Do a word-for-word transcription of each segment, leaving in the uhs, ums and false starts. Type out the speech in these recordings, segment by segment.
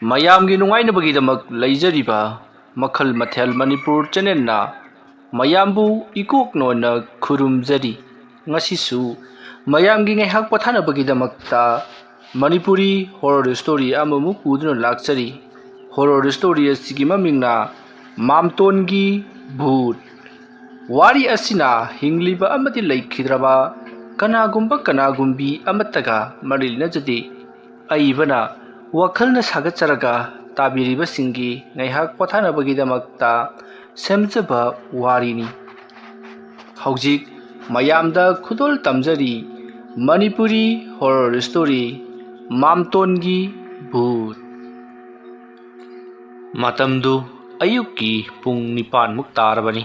ꯃꯌꯥꯝꯒꯤ ꯅꯨꯡꯉꯥꯏꯅꯕꯒꯤꯗꯃꯛ ꯂꯩꯖꯔꯤꯕ ꯃꯈꯜ ꯃꯊꯦꯜ ꯃꯅꯤꯄꯨꯔ ꯆꯦꯅꯦꯜꯅ ꯃꯌꯥꯝꯕꯨ ꯏꯀꯣꯛ ꯅꯣꯟꯅ ꯈꯨꯔꯨꯝꯖꯔꯤ꯫ ꯉꯁꯤꯁꯨ ꯃꯌꯥꯝꯒꯤ ꯉꯥꯏꯍꯥꯛ ꯄꯣꯊꯥꯅꯕꯒꯤꯗꯃꯛꯇ ꯃꯅꯤꯄꯨꯔꯤ ꯍꯣꯔꯣꯔ ꯁ꯭ꯇꯣꯔꯤ ꯑꯃꯃꯨꯛ ꯄꯨꯗꯨꯅ ꯂꯥꯛꯆꯔꯤ꯫ ꯍꯣꯔꯣꯔ ꯁ꯭ꯇꯣꯔꯤ ꯑꯁꯤꯒꯤ ꯃꯃꯤꯡꯅ ꯃꯥꯝꯇꯣꯟꯒꯤ ꯚꯨꯠ꯫ ꯋꯥꯔꯤ ꯑꯁꯤꯅ ꯍꯤꯡꯂꯤꯕ ꯑꯃꯗꯤ ꯂꯩꯈꯤꯗ꯭ꯔꯕ ꯀꯅꯥꯒꯨꯝꯕ ꯀꯅꯥꯒꯨꯝꯕꯤ ꯑꯃꯠꯇꯒ ꯃꯔꯤ ꯂꯩꯅꯖꯗꯦ꯫ ꯑꯏꯕꯅ ꯋꯥꯈꯜꯅ ꯁꯥꯒꯠꯆꯔꯒ ꯇꯥꯕꯤꯔꯤꯕꯁꯤꯡꯒꯤ ꯉꯥꯏꯍꯥꯛ ꯄꯣꯊꯥꯅꯕꯒꯤꯗꯃꯛꯇ ꯁꯦꯝꯖꯕ ꯋꯥꯔꯤꯅꯤ꯫ ꯍꯧꯖꯤꯛ ꯃꯌꯥꯝꯗ ꯈꯨꯗꯣꯜ ꯇꯝꯖꯔꯤ ꯃꯅꯤꯄꯨꯔꯤ ꯍꯣꯔꯣꯔ ꯁ꯭ꯇꯣꯔꯤ ꯃꯥꯝꯇꯣꯟꯒꯤ ꯚꯨꯠ꯫ ꯃꯇꯝꯗꯨ ꯑꯌꯨꯛꯀꯤ ꯄꯨꯡ ꯅꯤꯄꯥꯟꯃꯨꯛ ꯇꯥꯔꯕꯅꯤ꯫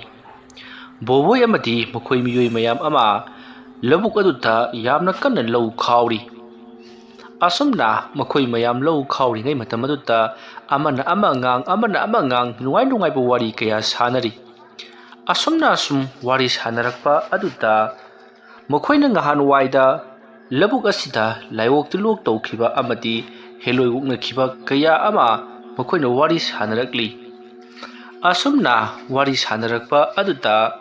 ꯕꯣꯕꯣꯏ ꯑꯃꯗꯤ ꯃꯈꯣꯏ ꯃꯤꯑꯣꯏ ꯃꯌꯥꯝ ꯑꯃ ꯂꯧꯕꯨꯛ ꯑꯗꯨꯗ ꯌꯥꯝꯅ ꯀꯟꯅ ꯂꯧ ꯈꯥꯎꯔꯤ꯫ ꯑꯁꯨꯝꯅ ꯃꯈꯣꯏ ꯃꯌꯥꯝ ꯂꯧ ꯈꯥꯎꯔꯤꯉꯩ ꯃꯇꯝ ꯑꯗꯨꯗ ꯑꯃꯅ ꯑꯃ ꯉꯥꯡ, ꯑꯃꯅ ꯑꯃ ꯉꯥꯡ, ꯅꯨꯡꯉꯥꯏ ꯅꯨꯡꯉꯥꯏꯕ ꯋꯥꯔꯤ ꯀꯌꯥ ꯁꯥꯟꯅꯔꯤ꯫ ꯑꯁꯨꯝꯅ ꯑꯁꯨꯝ ꯋꯥꯔꯤ ꯁꯥꯟꯅꯔꯛꯄ ꯑꯗꯨꯗ ꯃꯈꯣꯏꯅ ꯉꯍꯥꯟꯋꯥꯏꯗ ꯂꯧꯕꯨꯛ ꯑꯁꯤꯗ ꯂꯥꯏꯑꯣꯛ ꯇꯤꯜꯂꯣꯛ ꯇꯧꯈꯤꯕ ꯑꯃꯗꯤ ꯍꯦꯂꯣꯏ ꯑꯣꯛꯅꯈꯤꯕ ꯀꯌꯥ ꯑꯃ ꯃꯈꯣꯏꯅ ꯋꯥꯔꯤ ꯁꯥꯟꯅꯔꯛꯂꯤ꯫ ꯑꯁꯨꯝꯅ ꯋꯥꯔꯤ ꯁꯥꯟꯅꯔꯛꯄ ꯑꯗꯨꯗ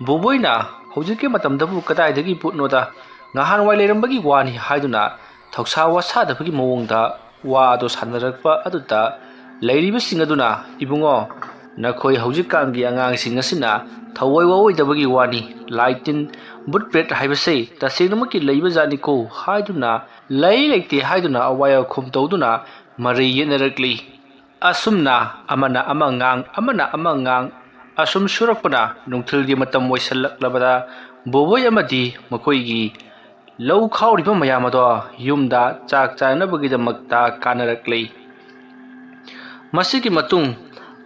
ꯕꯣꯕꯣꯏꯅ ꯍꯧꯖꯤꯛꯀꯤ ꯃꯇꯝꯗꯕꯨ ꯀꯗꯥꯏꯗꯒꯤ ꯚꯨꯠꯅꯣꯗ, ꯉꯍꯥꯟꯋꯥꯏ ꯂꯩꯔꯝꯕꯒꯤ ꯋꯥꯅꯤ ꯍꯥꯏꯗꯨꯅ ꯊꯧꯁꯥ ꯋꯥꯁꯥꯗꯕꯒꯤ ꯃꯑꯣꯡꯗ ꯋꯥ ꯑꯗꯨ ꯁꯥꯟꯅꯔꯛꯄ ꯑꯗꯨꯗ ꯂꯩꯔꯤꯕꯁꯤꯡ ꯑꯗꯨꯅ, "ꯏꯕꯨꯡꯉꯣ, ꯅꯈꯣꯏ ꯍꯧꯖꯤꯛꯀꯥꯟꯒꯤ ꯑꯉꯥꯡꯁꯤꯡ ꯑꯁꯤꯅ ꯊꯑꯣꯏ ꯋꯥꯑꯣꯏꯗꯕꯒꯤ ꯋꯥꯅꯤ, ꯂꯥꯏ ꯇꯤꯟ, ꯚꯨꯠ ꯄ꯭ꯔꯦꯠ ꯍꯥꯏꯕꯁꯦ ꯇꯁꯦꯡꯅꯃꯛꯀꯤ ꯂꯩꯕꯖꯥꯠꯅꯤꯀꯣ" ꯍꯥꯏꯗꯨꯅ, ꯂꯩ ꯂꯩꯇꯦ ꯍꯥꯏꯗꯨꯅ ꯑꯋꯥꯏ ꯑꯈꯨꯝ ꯇꯧꯗꯨꯅ ꯃꯔꯩ ꯌꯦꯠꯅꯔꯛꯂꯤ꯫ ꯑꯁꯨꯝꯅ ꯑꯃꯅ ꯑꯃ ꯉꯥꯡ, ꯑꯃꯅ ꯑꯃ ꯉꯥꯡ, ꯑꯁꯨꯝ ꯁꯨꯔꯛꯄꯅ ꯅꯨꯡꯊꯤꯜꯒꯤ ꯃꯇꯝ ꯑꯣꯏꯁꯜꯂꯛꯂꯕꯗ ꯕꯣꯕꯣꯏ ꯑꯃꯗꯤ ꯃꯈꯣꯏꯒꯤ ꯂꯧ ꯈꯥꯎꯔꯤꯕ ꯃꯌꯥꯝ ꯑꯗꯣ ꯌꯨꯝꯗ ꯆꯥꯛ ꯆꯥꯅꯅꯕꯒꯤꯗꯃꯛꯇ ꯀꯥꯅꯔꯛꯂꯤ꯫ ꯃꯁꯤꯒꯤ ꯃꯇꯨꯡ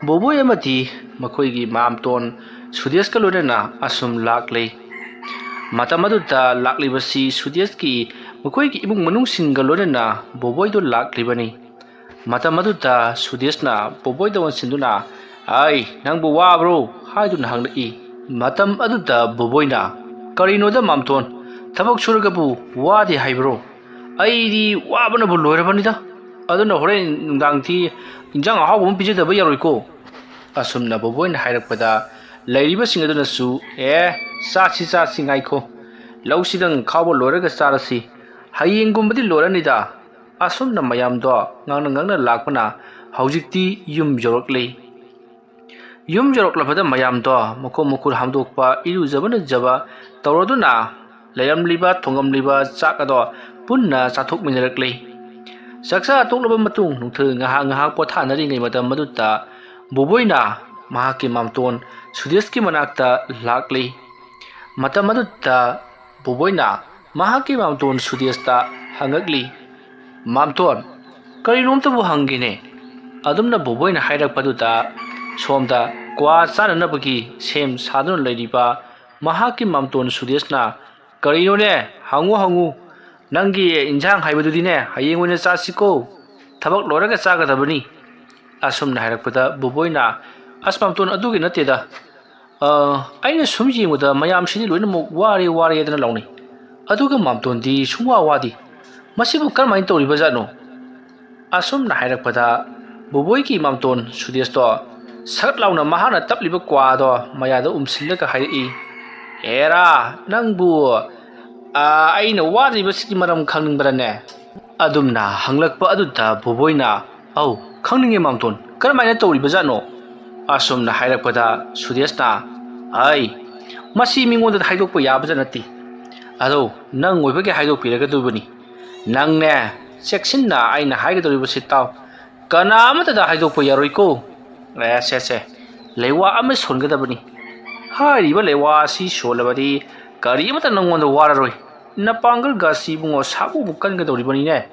ꯕꯣꯕꯣꯏ ꯑꯃꯗꯤ ꯃꯈꯣꯏꯒꯤ ꯃꯥꯝꯇꯣꯟ ꯁꯨꯗꯦꯁꯀ ꯂꯣꯏꯅꯅ ꯑꯁꯨꯝ ꯂꯥꯛꯂꯤ꯫ ꯃꯇꯝ ꯑꯗꯨꯗ ꯂꯥꯛꯂꯤꯕꯁꯤ ꯁꯨꯗꯦꯁꯀꯤ ꯃꯈꯣꯏꯒꯤ ꯏꯃꯨꯡ ꯃꯅꯨꯡꯁꯤꯡꯒ ꯂꯣꯏꯅꯅ ꯕꯣꯕꯣꯏꯗꯣ ꯂꯥꯛꯂꯤꯕꯅꯤ꯫ ꯃꯇꯝ ꯑꯗꯨꯗ ꯁꯨꯗꯦꯁꯅ ꯕꯣꯕꯣꯏꯗ ꯑꯣꯟꯁꯤꯟꯗꯨꯅ, "ꯑꯩ, ꯅꯪꯕꯨ ꯋꯥꯕ꯭ꯔꯣ?" ꯍꯥꯏꯗꯨꯅ ꯍꯪꯂꯛꯏ꯫ ꯃꯇꯝ ꯑꯗꯨꯗ ꯕꯣꯕꯣꯏꯅ, "ꯀꯔꯤꯅꯣꯗ ꯃꯥꯝꯇꯣꯟ, ꯊꯕꯛ ꯁꯨꯔꯒꯕꯨ ꯋꯥꯗꯦ ꯍꯥꯏꯕ꯭ꯔꯣ? ꯑꯩꯗꯤ ꯋꯥꯕꯅꯕꯨ ꯂꯣꯏꯔꯕꯅꯤꯗ꯫ ꯑꯗꯨꯅ ꯍꯣꯔꯦꯟ ꯅꯨꯡꯗꯥꯡꯗꯤ ꯏꯟꯖꯥꯡ ꯑꯍꯥꯎꯕ ꯑꯃ ꯄꯤꯖꯗꯕ ꯌꯥꯔꯣꯏꯀꯣ꯫ ꯑꯁꯨꯝꯅ ꯕꯣꯕꯣꯏꯅ ꯍꯥꯏꯔꯛꯄꯗ ꯂꯩꯔꯤꯕꯁꯤꯡ ꯑꯗꯨꯅꯁꯨ, "ꯑꯦ, ꯆꯥꯁꯤ ꯆꯥꯁꯤ, ꯉꯥꯏꯈꯣ, ꯂꯧꯁꯤꯗꯪ ꯈꯥꯎꯕ ꯂꯣꯏꯔꯒ ꯆꯥꯔꯁꯤ, ꯍꯌꯦꯡꯒꯨꯝꯕꯗꯤ ꯂꯣꯏꯔꯅꯤꯗ"꯫ ꯑꯁꯨꯝꯅ ꯃꯌꯥꯝꯗꯣ ꯉꯥꯡꯅ ꯉꯥꯡꯅ ꯂꯥꯛꯄꯅ ꯍꯧꯖꯤꯛꯇꯤ ꯌꯨꯝ ꯌꯧꯔꯛꯂꯤ꯫ ꯌꯨꯝ ꯌꯧꯔꯛꯂꯕꯗ ꯃꯌꯥꯝꯗꯣ ꯃꯈꯣꯡ ꯃꯈꯨꯠ ꯍꯥꯝꯗꯣꯛꯄ, ꯏꯔꯨꯖꯕ ꯅꯨꯖꯕ ꯇꯧꯔꯗꯨꯅ ꯂꯩꯔꯝꯂꯤꯕ ꯊꯣꯡꯉꯝꯂꯤꯕ ꯆꯥꯛ ꯑꯗꯣ ꯄꯨꯟꯅ ꯆꯥꯊꯣꯛꯃꯤꯟꯅꯔꯛꯂꯤ꯫ ꯆꯥꯛꯆꯥ ꯇꯣꯛꯂꯕ ꯃꯇꯨꯡ ꯅꯨꯡꯊꯤꯜ ꯉꯥꯏꯍꯥꯛ ꯉꯥꯏꯍꯥꯛ ꯄꯣꯊꯥꯅꯔꯤꯉꯩ ꯃꯇꯝ ꯑꯗꯨꯗ ꯕꯣꯕꯣꯏꯅ ꯃꯍꯥꯛꯀꯤ ꯃꯥꯝꯇꯣꯟ ꯁꯨꯗꯦꯁꯀꯤ ꯃꯅꯥꯛꯇ ꯂꯥꯛꯂꯤ꯫ ꯃꯇꯝ ꯑꯗꯨꯗ ꯕꯣꯕꯣꯏꯅ ꯃꯍꯥꯛꯀꯤ ꯃꯥꯝꯇꯣꯟ ꯁꯨꯗꯦꯁꯇ ꯍꯪꯉꯛꯂꯤ, "ꯃꯥꯝꯇꯣꯟ, ꯀꯔꯤꯅꯣꯝꯇꯕꯨ ꯍꯪꯒꯦꯅꯦ?" ꯑꯗꯨꯝꯅ ꯕꯣꯕꯣꯏꯅ ꯍꯥꯏꯔꯛꯄꯗꯨꯗ ꯁꯣꯝꯗ ꯀ꯭ꯋꯥ ꯆꯥꯅꯅꯕꯒꯤ ꯁꯦꯝ ꯁꯥꯗꯨꯅ ꯂꯩꯔꯤꯕ ꯃꯍꯥꯛꯀꯤ ꯃꯥꯝꯇꯣꯟ ꯁꯨꯗꯦꯁꯅ, "ꯀꯔꯤꯅꯣꯅꯦ? ꯍꯪꯉꯨ, ꯍꯪꯉꯨ꯫ ꯅꯪꯒꯤ ꯏꯟꯖꯥꯡ ꯍꯥꯏꯕꯗꯨꯗꯤꯅꯦ, ꯍꯌꯦꯡ ꯑꯣꯏꯅ ꯆꯥꯁꯤꯀꯣ꯫ ꯊꯕꯛ ꯂꯣꯏꯔꯒ ꯆꯥꯒꯗꯕꯅꯤ"꯫ ꯑꯁꯨꯝꯅ ꯍꯥꯏꯔꯛꯄꯗ ꯕꯣꯕꯣꯏꯅ, "ꯑꯁ ꯃꯥꯝꯇꯣꯟ, ꯑꯗꯨꯒꯤ ꯅꯠꯇꯦꯗ꯫ ꯑ, ꯑꯩꯅ ꯁꯨꯝ ꯌꯦꯡꯕꯗ ꯃꯌꯥꯝꯁꯤꯗꯤ ꯂꯣꯏꯅꯃꯛ ꯋꯥꯔꯦ, ꯋꯥꯔꯦꯗꯅ ꯂꯥꯎꯅꯩ꯫ ꯑꯗꯨꯒ ꯃꯥꯝꯇꯣꯟꯗꯤ ꯁꯨꯡꯋꯥ ꯋꯥꯗꯦ꯫ ꯃꯁꯤꯕꯨ ꯀꯔꯝꯍꯥꯏꯅ ꯇꯧꯔꯤꯕꯖꯥꯠꯅꯣ?" ꯑꯁꯨꯝꯅ ꯍꯥꯏꯔꯛꯄꯗ ꯕꯣꯕꯣꯏꯒꯤ ꯃꯥꯝꯇꯣꯟ ꯁꯨꯗꯦꯁꯇꯣ ꯁꯠ ꯂꯥꯎꯅ ꯃꯍꯥꯛꯅ ꯇꯞꯂꯤꯕ ꯀ꯭ꯋꯥꯗꯣ ꯃꯌꯥꯗ ꯎꯝꯁꯤꯜꯂꯒ ꯍꯥꯏꯔꯛꯏ, "ꯑꯦꯔꯥ, ꯅꯪꯕꯨ, ꯑ, ꯑꯩꯅ ꯋꯥꯔꯤꯕꯁꯤꯒꯤ ꯃꯔꯝ ꯈꯪꯅꯤꯡꯕ꯭ꯔꯅꯦ?" ꯑꯗꯨꯝꯅ ꯍꯪꯂꯛꯄ ꯑꯗꯨꯗ ꯕꯣꯕꯣꯏꯅ, "ꯑꯧ, ꯈꯪꯅꯤꯡꯉꯦ ꯃꯥꯝꯇꯣꯟ, ꯀꯔꯝꯍꯥꯏꯅ ꯇꯧꯔꯤꯕꯖꯥꯠꯅꯣ?" ꯑꯁꯨꯝꯅ ꯍꯥꯏꯔꯛꯄꯗ ꯁꯨꯗꯦꯁꯅ, "ꯑꯩ, ꯃꯁꯤ ꯃꯤꯉꯣꯟꯗ ꯍꯥꯏꯗꯣꯛꯄ ꯌꯥꯕꯖꯥꯠ ꯅꯠꯇꯦ꯫ ꯑꯗꯣ ꯅꯪ ꯑꯣꯏꯕꯒꯤ ꯍꯥꯏꯗꯣꯛꯄꯤꯔꯒꯗꯧꯕꯅꯤ꯫ ꯅꯪꯅꯦ, ꯆꯦꯛꯁꯤꯟꯅ ꯑꯩꯅ ꯍꯥꯏꯒꯗꯧꯔꯤꯕꯁꯤ ꯇꯥꯎ꯫ ꯀꯅꯥ ꯑꯃꯠꯇꯗ ꯍꯥꯏꯗꯣꯛꯄ ꯌꯥꯔꯣꯏꯀꯣ꯫ ꯑꯦ, ꯁꯦ, ꯁꯦ, ꯂꯩꯋꯥ ꯑꯃ ꯁꯣꯟꯒꯗꯕꯅꯤ꯫ ꯍꯥꯏꯔꯤꯕ ꯂꯩꯋꯥ ꯑꯁꯤ ꯁꯣꯜꯂꯕꯗꯤ ꯀꯔꯤ ꯑꯃꯠꯇ ꯅꯪꯉꯣꯟꯗ ꯋꯥꯔꯔꯣꯏ꯫ ꯅꯄꯥꯡꯒꯜꯒ ꯑꯁꯤ ꯏꯕꯨꯡꯉꯣ ꯁꯥꯕꯨꯕꯨ ꯀꯟꯒꯗꯧꯔꯤꯕꯅꯤꯅꯦ꯫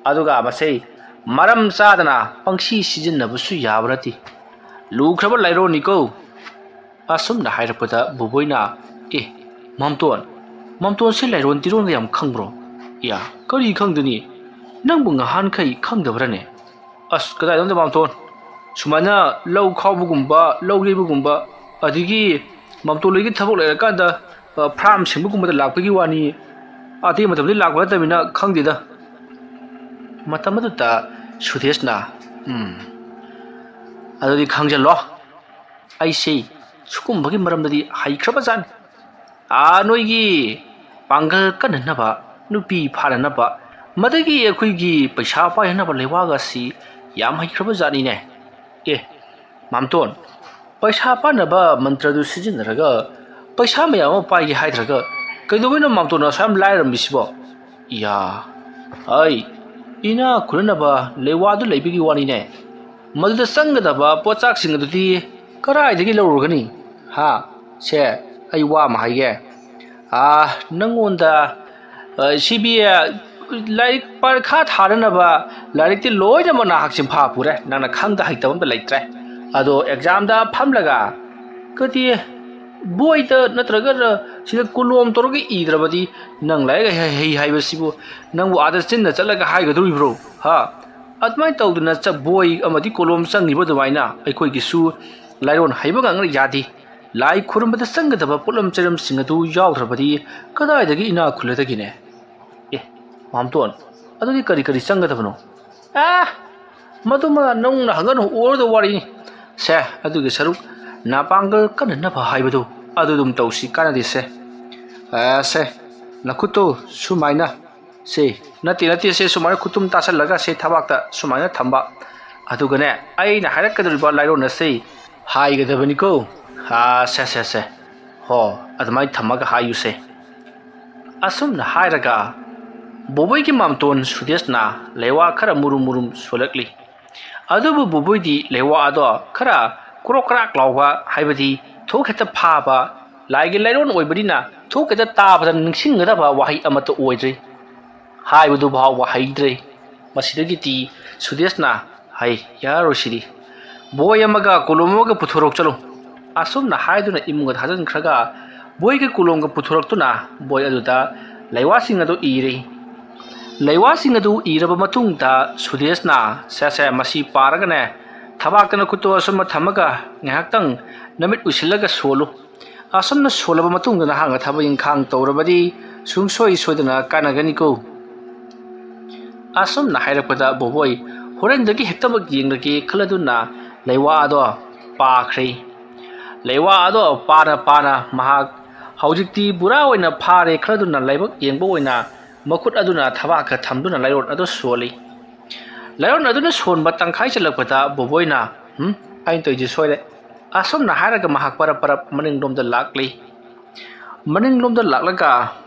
ꯑꯗꯨꯒ ꯃꯁꯤ ꯃꯔꯝ ꯆꯥꯗꯅ ꯄꯪꯁꯤ ꯁꯤꯖꯤꯟꯅꯕꯁꯨ ꯌꯥꯕ ꯅꯠꯇꯦ꯫ ꯂꯨꯈ꯭ꯔꯕ ꯂꯥꯏꯔꯣꯟꯅꯤꯀꯣ"꯫ ꯑꯁꯨꯝꯅ ꯍꯥꯏꯔꯛꯄꯗ ꯕꯣꯕꯣꯏꯅ, "ꯑꯦ, ꯃꯥꯝꯇꯣꯟ, ꯃꯥꯝꯇꯣꯟꯁꯦ ꯂꯥꯏꯔꯣꯟ ꯇꯤꯔꯣꯟꯒ ꯌꯥꯝ ꯈꯪꯕ꯭ꯔꯣ?" "ꯏꯌꯥ, ꯀꯔꯤ ꯈꯪꯗꯅꯤ? ꯅꯪꯕꯨ ꯉꯍꯥꯟꯈꯩ ꯈꯪꯗꯕ꯭ꯔꯅꯦ?" "ꯑꯁ, ꯀꯗꯥꯏꯗꯣꯗ ꯃꯥꯝꯇꯣꯟ, ꯁꯨꯃꯥꯏꯅ ꯂꯧ ꯈꯥꯎꯕꯒꯨꯝꯕ, ꯂꯧ ꯌꯩꯕꯒꯨꯝꯕ, ꯑꯗꯒꯤ ꯃꯥꯝꯇꯣꯟ ꯂꯣꯏꯒꯤ ꯊꯕꯛ ꯂꯩꯔꯀꯥꯟꯗ, ꯑ, ꯐ꯭ꯔꯥꯝ ꯁꯦꯝꯕꯒꯨꯝꯕꯗ ꯂꯥꯛꯄꯒꯤ ꯋꯥꯅꯤ꯫ ꯑꯇꯩ ꯃꯇꯝꯗꯤ ꯂꯥꯛꯄ ꯅꯠꯇꯕꯅꯤꯅ ꯈꯪꯗꯦꯗ"꯫ ꯃꯇꯝ ꯑꯗꯨꯗ ꯁꯨꯗꯦꯁꯅ, "ꯎꯝ, ꯑꯗꯨꯗꯤ ꯈꯪꯖꯜꯂꯣ, ꯑꯩꯁꯤ ꯁꯤꯒꯨꯝꯕꯒꯤ ꯃꯔꯝꯗꯗꯤ ꯍꯩꯈ꯭ꯔꯕꯖꯥꯠꯅꯤ꯫ ꯑꯥ, ꯅꯣꯏꯒꯤ ꯄꯥꯡꯒꯜ ꯀꯟꯅꯅꯕ, ꯅꯨꯄꯤ ꯐꯥꯅꯅꯕ, ꯃꯗꯒꯤ ꯑꯩꯈꯣꯏꯒꯤ ꯄꯩꯁꯥ ꯄꯥꯏꯅꯅꯕ ꯂꯩꯋꯥꯒꯁꯤ ꯌꯥꯝ ꯍꯩꯈ꯭ꯔꯕ ꯖꯥꯠꯅꯤꯅꯦ꯫ ꯑꯦ, ꯃꯥꯝꯇꯣꯟ, ꯄꯩꯁꯥ ꯄꯥꯏꯅꯕ ꯃꯟꯇ꯭ꯔꯗꯨ ꯁꯤꯖꯤꯟꯅꯔꯒ ꯄꯩꯁꯥ ꯃꯌꯥꯝ ꯑꯃ ꯄꯥꯏꯒꯦ ꯍꯥꯏꯗ꯭ꯔꯒ ꯀꯩꯗꯧꯕꯩꯅꯣ ꯃꯥꯝꯇꯣꯟꯅ ꯑꯁꯨꯛ ꯌꯥꯝ ꯂꯥꯏꯔꯝꯃꯤꯁꯤꯕꯣ? ꯏꯌꯥ, ꯑꯩ ꯏꯅꯥ ꯈꯨꯜꯂꯅꯕ ꯂꯩꯋꯥꯗꯨ ꯂꯩꯕꯒꯤ ꯋꯥꯅꯤꯅꯦ꯫ ꯃꯗꯨꯗ ꯆꯪꯒꯗꯕ ꯄꯣꯠꯆꯥꯛꯁꯤꯡ ꯑꯗꯨꯗꯤ ꯀꯗꯥꯏꯗꯒꯤ ꯂꯧꯔꯨꯒꯅꯤ? ꯍꯥ? ꯁꯦ, ꯑꯩ ꯋꯥ ꯑꯃ ꯍꯥꯏꯒꯦ꯫ ꯑꯥ, ꯅꯪꯉꯣꯟꯗ, ꯑ, ꯁꯤ ꯕꯤ ꯑꯦ ꯂꯥꯏꯔꯤꯛ ꯄꯔꯤꯈꯥ ꯊꯥꯅꯅꯕ ꯂꯥꯏꯔꯤꯛꯇꯤ ꯂꯣꯏꯅꯃꯛ ꯅꯍꯥꯛ ꯆꯤꯟꯐꯥ ꯄꯨꯔꯦ꯫ ꯅꯪꯅ ꯈꯪꯗ ꯍꯩꯇꯕ ꯑꯝꯇ ꯂꯩꯇ꯭ꯔꯦ꯫ ꯑꯗꯣ ꯑꯦꯛꯖꯥꯝꯗ ꯐꯝꯂꯒ ꯀꯗꯤ ꯕꯣꯏꯗ ꯅꯠꯇ꯭ꯔꯒ ꯁꯤꯗ ꯀꯣꯂꯣꯝ ꯇꯧꯔꯒ ꯏꯗ꯭ꯔꯕꯗꯤ ꯅꯪ ꯂꯥꯏꯔꯤꯛ ꯍꯩ, ꯍꯩ ꯍꯥꯏꯕꯁꯤꯕꯨ ꯅꯪꯕꯨ ꯑꯥꯗ ꯆꯤꯟꯅ ꯆꯠꯂꯒ ꯍꯥꯏꯒꯗꯧꯔꯤꯕ꯭ꯔꯣ? ꯍꯥ? ꯑꯗꯨꯃꯥꯏꯅ ꯇꯧꯗꯅ ꯆ-, ꯕꯣꯏ ꯑꯃꯗꯤ ꯀꯣꯂꯣꯝ ꯆꯪꯉꯤꯕ ꯑꯗꯨꯃꯥꯏꯅ ꯑꯩꯈꯣꯏꯒꯤꯁꯨ ꯂꯥꯏꯔꯣꯟ ꯍꯩꯕ ꯉꯥꯛꯅ ꯌꯥꯗꯦ꯫ ꯂꯥꯏ ꯈꯨꯔꯨꯝꯕꯗ ꯆꯪꯒꯗꯕ ꯄꯣꯠꯂꯝ ꯆꯩꯔꯝꯁꯤꯡ ꯑꯗꯨ ꯌꯥꯎꯗ꯭ꯔꯕꯗꯤ ꯀꯗꯥꯏꯗꯒꯤ ꯏꯅꯥꯛ ꯈꯨꯜꯂꯗꯒꯤꯅꯦ?" "ꯑꯦ, ꯃꯥꯝꯇꯣꯟ, ꯑꯗꯨꯗꯤ ꯀꯔꯤ ꯀꯔꯤ ꯆꯪꯒꯗꯕꯅꯣ?" "ꯑꯦ, ꯃꯗꯨꯃ ꯅꯪꯅ ꯍꯪꯒꯅꯨ, ꯑꯣꯏꯔꯣꯏꯗꯕ ꯋꯥꯔꯤꯅꯤ꯫ ꯁꯦ, ꯑꯗꯨꯒꯤ ꯁꯔꯨꯛ ꯅꯄꯥꯡꯒꯜ ꯀꯟꯅꯅꯕ ꯍꯥꯏꯕꯗꯨ ꯑꯗꯨ ꯑꯗꯨꯝ ꯇꯧꯁꯤ, ꯀꯥꯟꯅꯗꯦꯁꯦ꯫ ꯑꯦ, ꯁꯦ, ꯅꯈꯨꯠꯇꯨ ꯁꯨꯃꯥꯏꯅ, ꯁꯦ, ꯅꯠꯇꯦ, ꯅꯠꯇꯦ, ꯁꯦ, ꯁꯨꯃꯥꯏꯅ ꯈꯨꯠꯇꯨꯝ ꯇꯥꯁꯜꯂꯒ ꯁꯦ ꯊꯕꯥꯛꯇ ꯁꯨꯃꯥꯏꯅ ꯊꯝꯕ꯫ ꯑꯗꯨꯒꯅꯦ, ꯑꯩꯅ ꯍꯥꯏꯔꯛꯀꯗꯧꯔꯤꯕ ꯂꯥꯏꯔꯣꯟ ꯑꯁꯤ ꯍꯥꯏꯒꯗꯕꯅꯤꯀꯣ꯫ ꯑꯥ, ꯁꯦ, ꯁꯦ, ꯁꯦ꯫ ꯍꯣ, ꯑꯗꯨꯃꯥꯏꯅ ꯊꯝꯃꯒ ꯍꯥꯏꯌꯨꯁꯦ꯫" ꯑꯁꯨꯝꯅ ꯍꯥꯏꯔꯒ ꯕꯣꯕꯣꯏꯒꯤ ꯃꯥꯝꯇꯣꯟ ꯁꯨꯗꯦꯁꯅ ꯂꯩꯋꯥ ꯈꯔ ꯃꯨꯔꯨꯝ ꯃꯨꯔꯨꯝ ꯁꯣꯜꯂꯛꯂꯤ꯫ ꯑꯗꯨꯕꯨ ꯕꯣꯕꯣꯏꯗꯤ ꯂꯩꯋꯥ ꯑꯗꯣ ꯈꯔ ꯀ꯭ꯔꯣꯛ ꯀ꯭ꯔꯥꯛ ꯂꯥꯎꯕ, ꯍꯥꯏꯕꯗꯤ ꯊꯣꯛ ꯍꯦꯛꯇ ꯐꯥꯕ, ꯂꯥꯏꯒꯤ ꯂꯥꯏꯔꯣꯟ ꯑꯣꯏꯕꯅꯤꯅ ꯊꯣꯛ ꯍꯦꯛꯇ ꯇꯥꯕꯗ ꯅꯤꯡꯁꯤꯡꯒꯗꯕ ꯋꯥꯍꯩ ꯑꯃꯠꯇ ꯑꯣꯏꯗ꯭ꯔꯤ꯫ ꯍꯥꯏꯕꯗꯨ ꯐꯥꯎꯕ ꯍꯩꯗ꯭ꯔꯦ꯫ ꯃꯁꯤꯗꯒꯤꯗꯤ ꯁꯨꯗꯦꯁꯅ, "ꯍꯩ, ꯌꯥꯔꯔꯣꯏ ꯁꯤꯗꯤ꯫ ꯕꯣꯏ ꯑꯃꯒ ꯀꯣꯂꯣꯝ ꯑꯃꯒ ꯄꯨꯊꯣꯔꯛꯎ ꯆꯠꯂꯨ꯫" ꯑꯁꯨꯝꯅ ꯍꯥꯏꯗꯨꯅ ꯏꯃꯨꯡꯗ ꯊꯥꯖꯤꯟꯈ꯭ꯔꯒ ꯕꯣꯏꯒ ꯀꯣꯂꯣꯝꯒ ꯄꯨꯊꯣꯔꯛꯇꯨꯅ ꯕꯣꯏ ꯑꯗꯨꯗ ꯂꯩꯋꯥꯁꯤꯡ ꯑꯗꯨ ꯏꯔꯦ꯫ ꯂꯩꯋꯥꯁꯤꯡ ꯑꯗꯨ ꯏꯔꯕ ꯃꯇꯨꯡꯗ ꯁꯨꯗꯦꯁꯅ, "ꯁꯦ, ꯁꯦ, ꯃꯁꯤ ꯄꯥꯔꯒꯅꯦ, ꯊꯕꯥꯛꯇ ꯅꯈꯨꯠꯇꯣ ꯑꯁꯨꯝꯅ ꯊꯝꯃꯒ ꯉꯥꯏꯍꯥꯛꯇꯪ ꯅꯃꯤꯠ ꯎꯏꯁꯤꯜꯂꯒ ꯁꯣꯜꯂꯨ꯫ ꯑꯁꯨꯝꯅ ꯁꯣꯜꯂꯕ ꯃꯇꯨꯡꯗ ꯅꯍꯥꯛꯅ ꯊꯕꯛ ꯏꯪꯈꯥꯡ ꯇꯧꯔꯕꯗꯤ ꯁꯨꯡꯁꯣꯏ ꯁꯣꯏꯗꯅ ꯀꯥꯟꯅꯒꯅꯤꯀꯣ꯫" ꯑꯁꯨꯝꯅ ꯍꯥꯏꯔꯛꯄꯗ ꯕꯣꯕꯣꯏ ꯍꯣꯔꯦꯟꯗꯒꯤ ꯍꯦꯛꯇꯃꯛ ꯌꯦꯡꯂꯒꯦ ꯈꯜꯂꯗꯨꯅ ꯂꯩꯋꯥ ꯑꯗꯣ ꯄꯥꯈ꯭ꯔꯦ꯫ ꯂꯩꯋꯥ ꯑꯗꯣ ꯄꯥꯅ ꯄꯥꯅ ꯃꯍꯥꯛ ꯍꯧꯖꯤꯛꯇꯤ ꯕꯨꯔꯥ ꯑꯣꯏꯅ ꯐꯥꯔꯦ ꯈꯜꯂꯗꯨꯅ ꯂꯥꯏꯕꯛ ꯌꯦꯡꯕ ꯑꯣꯏꯅ ꯃꯈꯨꯠ ꯑꯗꯨꯅ ꯊꯕꯥꯛꯀ ꯊꯝꯗꯨꯅ ꯂꯥꯏꯑꯣꯟ ꯑꯗꯨ ꯁꯣꯜꯂꯤ꯫ ꯂꯥꯏꯑꯣꯟ ꯑꯗꯨꯅ ꯁꯣꯟꯕ ꯇꯪꯈꯥꯏ ꯆꯜꯂꯛꯄꯗ ꯕꯣꯕꯣꯏꯅ, "ꯍꯨꯝ, ꯑꯩꯅ ꯇꯧꯔꯤꯁꯦ ꯁꯣꯏꯔꯦ," ꯑꯁꯨꯝꯅ ꯍꯥꯏꯔꯒ ꯃꯍꯥꯛ ꯄꯔꯞ ꯄꯔꯞ ꯃꯅꯤꯡꯂꯣꯝꯗ ꯂꯥꯛꯂꯤ꯫ ꯃꯅꯤꯡꯂꯣꯝꯗ ꯂꯥꯛꯂꯒ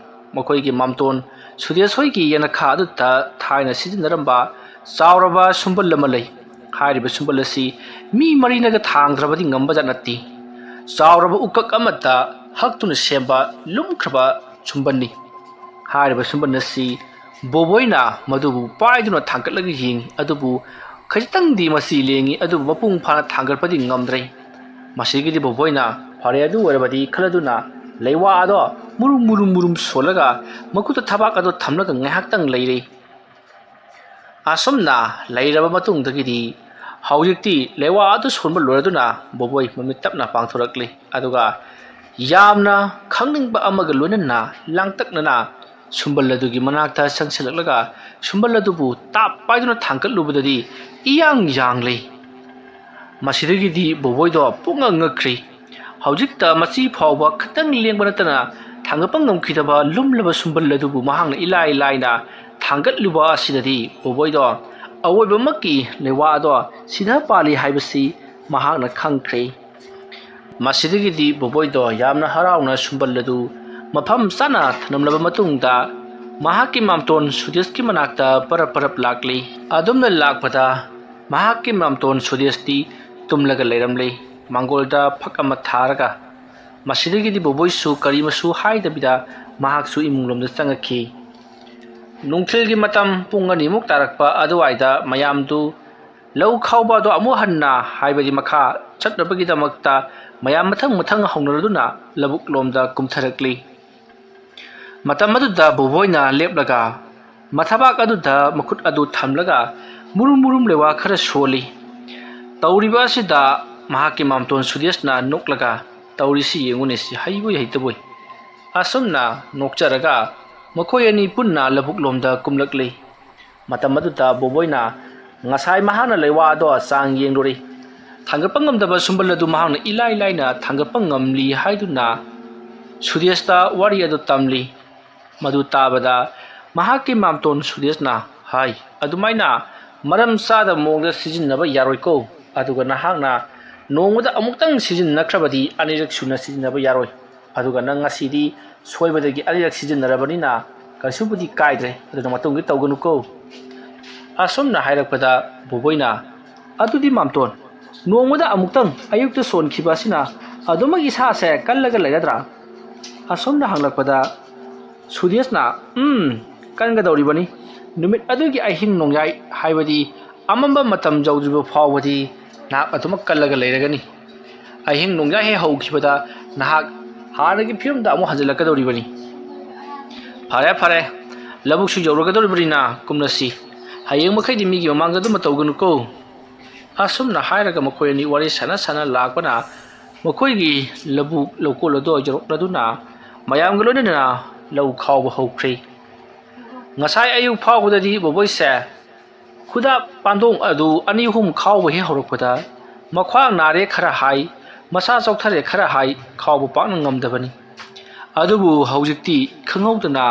ꯃꯈꯣꯏꯒꯤ ꯃꯥꯝꯇꯣꯟ ꯁꯨꯗꯦꯁ ꯍꯣꯏꯒꯤ ꯌꯦꯅꯈꯥ ꯑꯗꯨꯗ ꯊꯥꯏꯅ ꯁꯤꯖꯤꯟꯅꯔꯝꯕ ꯆꯥꯎꯔꯕ ꯁꯨꯝꯕꯜ ꯑꯃ ꯂꯩ꯫ ꯍꯥꯏꯔꯤꯕ ꯁꯨꯝꯕꯜ ꯑꯁꯤ ꯃꯤ ꯃꯔꯤꯅꯒ ꯊꯥꯡꯗ꯭ꯔꯕꯗꯤ ꯉꯝꯕꯖꯥꯠ ꯅꯠꯇꯦ꯫ ꯆꯥꯎꯔꯕ ꯎꯀꯛ ꯑꯃꯗ ꯍꯛꯇꯨꯅ ꯁꯦꯝꯕ ꯂꯨꯝꯈ꯭ꯔꯕ ꯁꯨꯝꯕꯜꯅꯤ꯫ ꯍꯥꯏꯔꯤꯕ ꯁꯨꯝꯕꯜ ꯑꯁꯤ ꯕꯣꯕꯣꯏꯅ ꯃꯗꯨꯕꯨ ꯄꯥꯏꯗꯨꯅ ꯊꯥꯡꯒꯠꯂꯒ ꯌꯦꯡꯉꯤ, ꯑꯗꯨꯕꯨ ꯈꯖꯤꯛꯇꯪꯗꯤ ꯃꯁꯤ ꯂꯦꯡꯉꯤ, ꯑꯗꯨꯕꯨ ꯃꯄꯨꯡ ꯐꯥꯅ ꯊꯥꯡꯒꯠꯄꯗꯤ ꯉꯝꯗ꯭ꯔꯦ꯫ ꯃꯁꯤꯒꯤꯗꯤ ꯕꯣꯕꯣꯏꯅ ꯐꯔꯦ ꯑꯗꯨ ꯑꯣꯏꯔꯕꯗꯤ ꯈꯜꯂꯗꯨꯅ ꯂꯩꯋꯥ ꯑꯗꯣ ꯃꯨꯔꯨꯝ ꯃꯨꯔꯨꯝ ꯃꯨꯔꯨꯝ ꯁꯣꯜꯂꯒ ꯃꯈꯨꯠꯇ ꯊꯕꯥꯛ ꯑꯗꯣ ꯊꯝꯂꯒ ꯉꯥꯏꯍꯥꯛꯇꯪ ꯂꯩꯔꯦ꯫ ꯑꯁꯨꯝꯅ ꯂꯩꯔꯕ ꯃꯇꯨꯡꯗꯒꯤꯗꯤ ꯍꯧꯖꯤꯛꯇꯤ ꯂꯩꯋꯥ ꯑꯗꯨ ꯁꯣꯟꯕ ꯂꯣꯏꯔꯗꯨꯅ ꯕꯣꯕꯣꯏ ꯃꯃꯤꯠ ꯇꯞꯅ ꯄꯥꯡꯊꯣꯔꯛꯂꯤ꯫ ꯑꯗꯨꯒ ꯌꯥꯝꯅ ꯈꯪꯅꯤꯡꯕ ꯑꯃꯒ ꯂꯣꯏꯅꯅ ꯂꯥꯡꯇꯛꯅꯅ ꯁꯨꯝꯕꯜ ꯑꯗꯨꯒꯤ ꯃꯅꯥꯛꯇ ꯆꯪꯁꯤꯜꯂꯛꯂꯒ ꯁꯨꯝꯕꯜ ꯑꯗꯨꯕꯨ ꯇꯥꯞ ꯄꯥꯏꯗꯨꯅ ꯊꯥꯡꯒꯠꯂꯨꯕꯗꯗꯤ ꯏꯌꯥꯡ ꯌꯥꯡꯂꯦ꯫ ꯃꯁꯤꯗꯒꯤꯗꯤ ꯕꯣꯕꯣꯏꯗꯣ ꯄꯨꯡꯉꯛ ꯉꯛꯈ꯭ꯔꯤ꯫ ꯍꯧꯖꯤꯛꯇ ꯃꯁꯤ ꯐꯥꯎꯕ ꯈꯤꯇꯪ ꯂꯦꯡꯕ ꯅꯠꯇꯅ ꯊꯥꯡꯒꯠꯄ ꯉꯝꯈꯤꯗꯕ ꯂꯨꯝꯂꯕ ꯁꯨꯝꯕꯜ ꯑꯗꯨꯕꯨ ꯃꯍꯥꯛꯅ ꯏꯂꯥꯏ ꯂꯥꯏꯅ ꯊꯥꯡꯒꯠꯂꯨꯕ ꯑꯁꯤꯗꯗꯤ ꯕꯣꯕꯣꯏꯗꯣ ꯑꯋꯣꯏꯕꯃꯛꯀꯤ ꯂꯩꯋꯥ ꯑꯗꯣ ꯁꯤꯗ ꯄꯥꯜꯂꯤ ꯍꯥꯏꯕꯁꯤ ꯃꯍꯥꯛꯅ ꯈꯪꯈ꯭ꯔꯦ꯫ ꯃꯁꯤꯗꯒꯤꯗꯤ ꯕꯣꯕꯣꯏꯗꯣ ꯌꯥꯝꯅ ꯍꯔꯥꯎꯅ ꯁꯨꯝꯕꯜ ꯑꯗꯨ ꯃꯐꯝ ꯆꯥꯅ ꯊꯅꯝꯂꯕ ꯃꯇꯨꯡꯗ ꯃꯍꯥꯛꯀꯤ ꯃꯥꯝꯇꯣꯟ ꯁꯨꯗꯦꯁꯀꯤ ꯃꯅꯥꯛꯇ ꯄꯔꯞ ꯄꯔꯞ ꯂꯥꯛꯂꯤ꯫ ꯑꯗꯨꯝꯅ ꯂꯥꯛꯄꯗ ꯃꯍꯥꯛꯀꯤ ꯃꯥꯝꯇꯣꯟ ꯁꯨꯗꯦꯁꯇꯤ ꯇꯨꯝꯂꯒ ꯂꯩꯔꯝꯂꯤ꯫ ꯃꯥꯡꯒꯣꯜꯗ ꯐꯛ ꯑꯃ ꯊꯥꯔꯒ꯫ ꯃꯁꯤꯗꯒꯤꯗꯤ ꯕꯣꯕꯣꯏꯁꯨ ꯀꯔꯤꯃꯁꯨ ꯍꯥꯏꯗꯕꯤꯗ ꯃꯍꯥꯛꯁꯨ ꯏꯃꯨꯡꯂꯣꯝꯗ ꯆꯪꯉꯛꯈꯤ꯫ ꯅꯨꯡꯊꯤꯜꯒꯤ ꯃꯇꯝ ꯄꯨꯡ ꯑꯅꯤꯃꯨꯛ ꯇꯥꯔꯛꯄ ꯑꯗꯨꯋꯥꯏꯗ ꯃꯌꯥꯝꯗꯨ ꯂꯧ ꯈꯥꯎꯕ ꯑꯗꯨ ꯑꯃꯨꯛ ꯍꯟꯅ, ꯍꯥꯏꯕꯗꯤ ꯃꯈꯥ ꯆꯠꯅꯕꯒꯤꯗꯃꯛꯇ ꯃꯌꯥꯝ ꯃꯊꯪ ꯃꯊꯪ ꯍꯧꯅꯔꯗꯨꯅ ꯂꯧꯕꯨꯛ ꯂꯣꯝꯗ ꯀꯨꯝꯊꯔꯛꯂꯤ꯫ ꯃꯇꯝ ꯑꯗꯨꯗ ꯕꯣꯕꯣꯏꯅ ꯂꯦꯞꯂꯒ ꯃꯊꯕꯥꯛ ꯑꯗꯨꯗ ꯃꯈꯨꯠ ꯑꯗꯨ ꯊꯝꯂꯒ ꯃꯨꯔꯨꯝ ꯃꯨꯔꯨꯝ ꯂꯩꯋꯥ ꯈꯔ ꯁꯣꯜꯂꯤ꯫ ꯇꯧꯔꯤꯕ ꯑꯁꯤꯗ ꯃꯍꯥꯛꯀꯤ ꯃꯥꯝꯇꯣꯟ ꯁꯨꯗꯦꯁꯅ ꯅꯣꯛꯂꯒ, "ꯇꯧꯔꯤꯁꯤ ꯌꯦꯡꯉꯨꯅꯦ, ꯁꯤ ꯍꯩꯕꯣꯏ ꯍꯩꯇꯕꯣꯏ?" ꯑꯁꯨꯝꯅ ꯅꯣꯛꯆꯔꯒ ꯃꯈꯣꯏ ꯑꯅꯤ ꯄꯨꯟꯅ ꯂꯧꯕꯨꯛ ꯂꯣꯝꯗ ꯀꯨꯝꯂꯛꯂꯤ꯫ ꯃꯇꯝ ꯑꯗꯨꯗ ꯕꯣꯕꯣꯏꯅ ꯉꯁꯥꯏ ꯃꯍꯥꯛꯅ ꯂꯩꯋꯥ ꯑꯗꯣ ꯆꯥꯡ ꯌꯦꯡꯂꯨꯔꯦ꯫ ꯊꯥꯡꯒꯠꯄ ꯉꯝꯗꯕ ꯁꯨꯝꯕꯜ ꯑꯗꯨ ꯃꯍꯥꯛꯅ ꯏꯂꯥꯏ ꯂꯥꯏꯅ ꯊꯥꯡꯒꯠꯄ ꯉꯝꯂꯤ ꯍꯥꯏꯗꯨꯅ ꯁꯨꯔꯦꯁꯇ ꯋꯥꯔꯤ ꯑꯗꯨ ꯇꯝꯂꯤ꯫ ꯃꯗꯨ ꯇꯥꯕꯗ ꯃꯍꯥꯛꯀꯤ ꯃꯥꯝꯇꯣꯟ ꯁꯨꯔꯦꯁꯅ ꯍꯥꯏ, "ꯑꯗꯨꯃꯥꯏꯅ ꯃꯔꯝ ꯆꯥꯗꯕ ꯃꯑꯣꯡꯗ ꯁꯤꯖꯤꯟꯅꯕ ꯌꯥꯔꯣꯏꯀꯣ꯫ ꯑꯗꯨꯒ ꯅꯍꯥꯛꯅ ꯅꯣꯡꯃꯗ ꯑꯃꯨꯛꯇꯪ ꯁꯤꯖꯤꯟꯅꯈ꯭ꯔꯕꯗꯤ ꯑꯅꯤꯔꯛ ꯁꯨꯅ ꯁꯤꯖꯤꯟꯅꯕ ꯌꯥꯔꯣꯏ꯫ ꯑꯗꯨꯒ ꯅꯪ ꯉꯁꯤꯗꯤ ꯁꯣꯏꯕꯗꯒꯤ ꯑꯅꯤꯔꯛ ꯁꯤꯖꯤꯟꯅꯔꯕꯅꯤꯅ ꯀꯩꯁꯨꯕꯨꯗꯤ ꯀꯥꯏꯗ꯭ꯔꯦ꯫ ꯑꯗꯨꯅ ꯃꯇꯨꯡꯗꯤ ꯇꯧꯒꯅꯨꯀꯣ꯫" ꯑꯁꯨꯝꯅ ꯍꯥꯏꯔꯛꯄꯗ ꯕꯣꯕꯣꯏꯅ, "ꯑꯗꯨꯗꯤ ꯃꯥꯝꯇꯣꯟ, ꯅꯣꯡꯃꯗ ꯑꯃꯨꯛꯇꯪ ꯑꯌꯨꯛꯇ ꯁꯣꯟꯈꯤꯕ ꯑꯁꯤꯅ ꯑꯗꯨꯃꯛ ꯏꯁꯥꯁꯦ ꯀꯜꯂꯒ ꯂꯩꯒꯗ꯭ꯔꯥ?" ꯑꯁꯨꯝꯅ ꯍꯪꯂꯛꯄꯗ ꯁꯨꯔꯦꯁꯅ, "ꯎꯝ, ꯀꯟꯒꯗꯧꯔꯤꯕꯅꯤ꯫ ꯅꯨꯃꯤꯠ ꯑꯗꯨꯒꯤ ꯑꯍꯤꯡ ꯅꯣꯡꯌꯥꯏ, ꯍꯥꯏꯕꯗꯤ ꯑꯃꯝꯕ ꯃꯇꯝ ꯌꯧꯗ꯭ꯔꯤꯕ ꯐꯥꯎꯕꯗꯤ ꯅꯍꯥꯛ ꯑꯗꯨꯃꯛ ꯀꯜꯂꯒ ꯂꯩꯔꯒꯅꯤ꯫ ꯑꯍꯤꯡ ꯅꯣꯡꯌꯥꯏ ꯍꯦꯛ ꯍꯧꯈꯤꯕꯗ ꯅꯍꯥꯛ ꯍꯥꯟꯅꯒꯤ ꯐꯤꯕꯝꯗ ꯑꯃꯨꯛ ꯍꯟꯖꯤꯜꯂꯛꯀꯗꯧꯔꯤꯕꯅꯤ꯫ ꯐꯔꯦ, ꯐꯔꯦ, ꯂꯧꯕꯨꯛꯁꯨ ꯌꯧꯔꯒꯗꯧꯔꯤꯕꯅꯤꯅ ꯀꯨꯝꯂꯁꯤ꯫ ꯍꯌꯦꯡ ꯃꯈꯩꯗꯤ ꯃꯤꯒꯤ ꯃꯃꯥꯡꯗ ꯑꯗꯨꯝꯕ ꯇꯧꯒꯅꯨꯀꯣ꯫" ꯑꯁꯨꯝꯅ ꯍꯥꯏꯔꯒ ꯃꯈꯣꯏ ꯑꯅꯤ ꯋꯥꯔꯤ ꯁꯥꯟꯅ ꯁꯥꯟꯅ ꯂꯥꯛꯄꯅ ꯃꯈꯣꯏꯒꯤ ꯂꯧꯕꯨꯛ ꯂꯧꯀꯣꯜ ꯑꯗꯨ ꯌꯧꯔꯛꯂꯗꯨꯅ ꯃꯌꯥꯝꯒ ꯂꯣꯏꯅꯅ ꯂꯧ ꯈꯥꯎꯕ ꯍꯧꯈ꯭ꯔꯦ꯫ ꯉꯁꯥꯏ ꯑꯌꯨꯛ ꯐꯥꯎꯕꯗꯗꯤ ꯕꯣꯕꯣꯏꯁꯦ ꯈꯨꯗꯥꯞ ꯄꯥꯟꯗꯣꯡ ꯑꯗꯨ ꯑꯅꯤ ꯑꯍꯨꯝ ꯈꯥꯎꯕ ꯍꯦꯛ ꯍꯧꯔꯛꯄꯗ ꯃꯈ꯭ꯋꯥꯡ ꯅꯥꯔꯦ ꯈꯔ ꯍꯥꯏ, ꯃꯁꯥ ꯆꯣꯛꯊꯔꯦ ꯈꯔ ꯍꯥꯏ, ꯈꯥꯎꯕ ꯄꯥꯛꯅ ꯉꯝꯗꯕꯅꯤ꯫ ꯑꯗꯨꯕꯨ ꯍꯧꯖꯤꯛꯇꯤ ꯈꯪꯍꯧꯗꯅ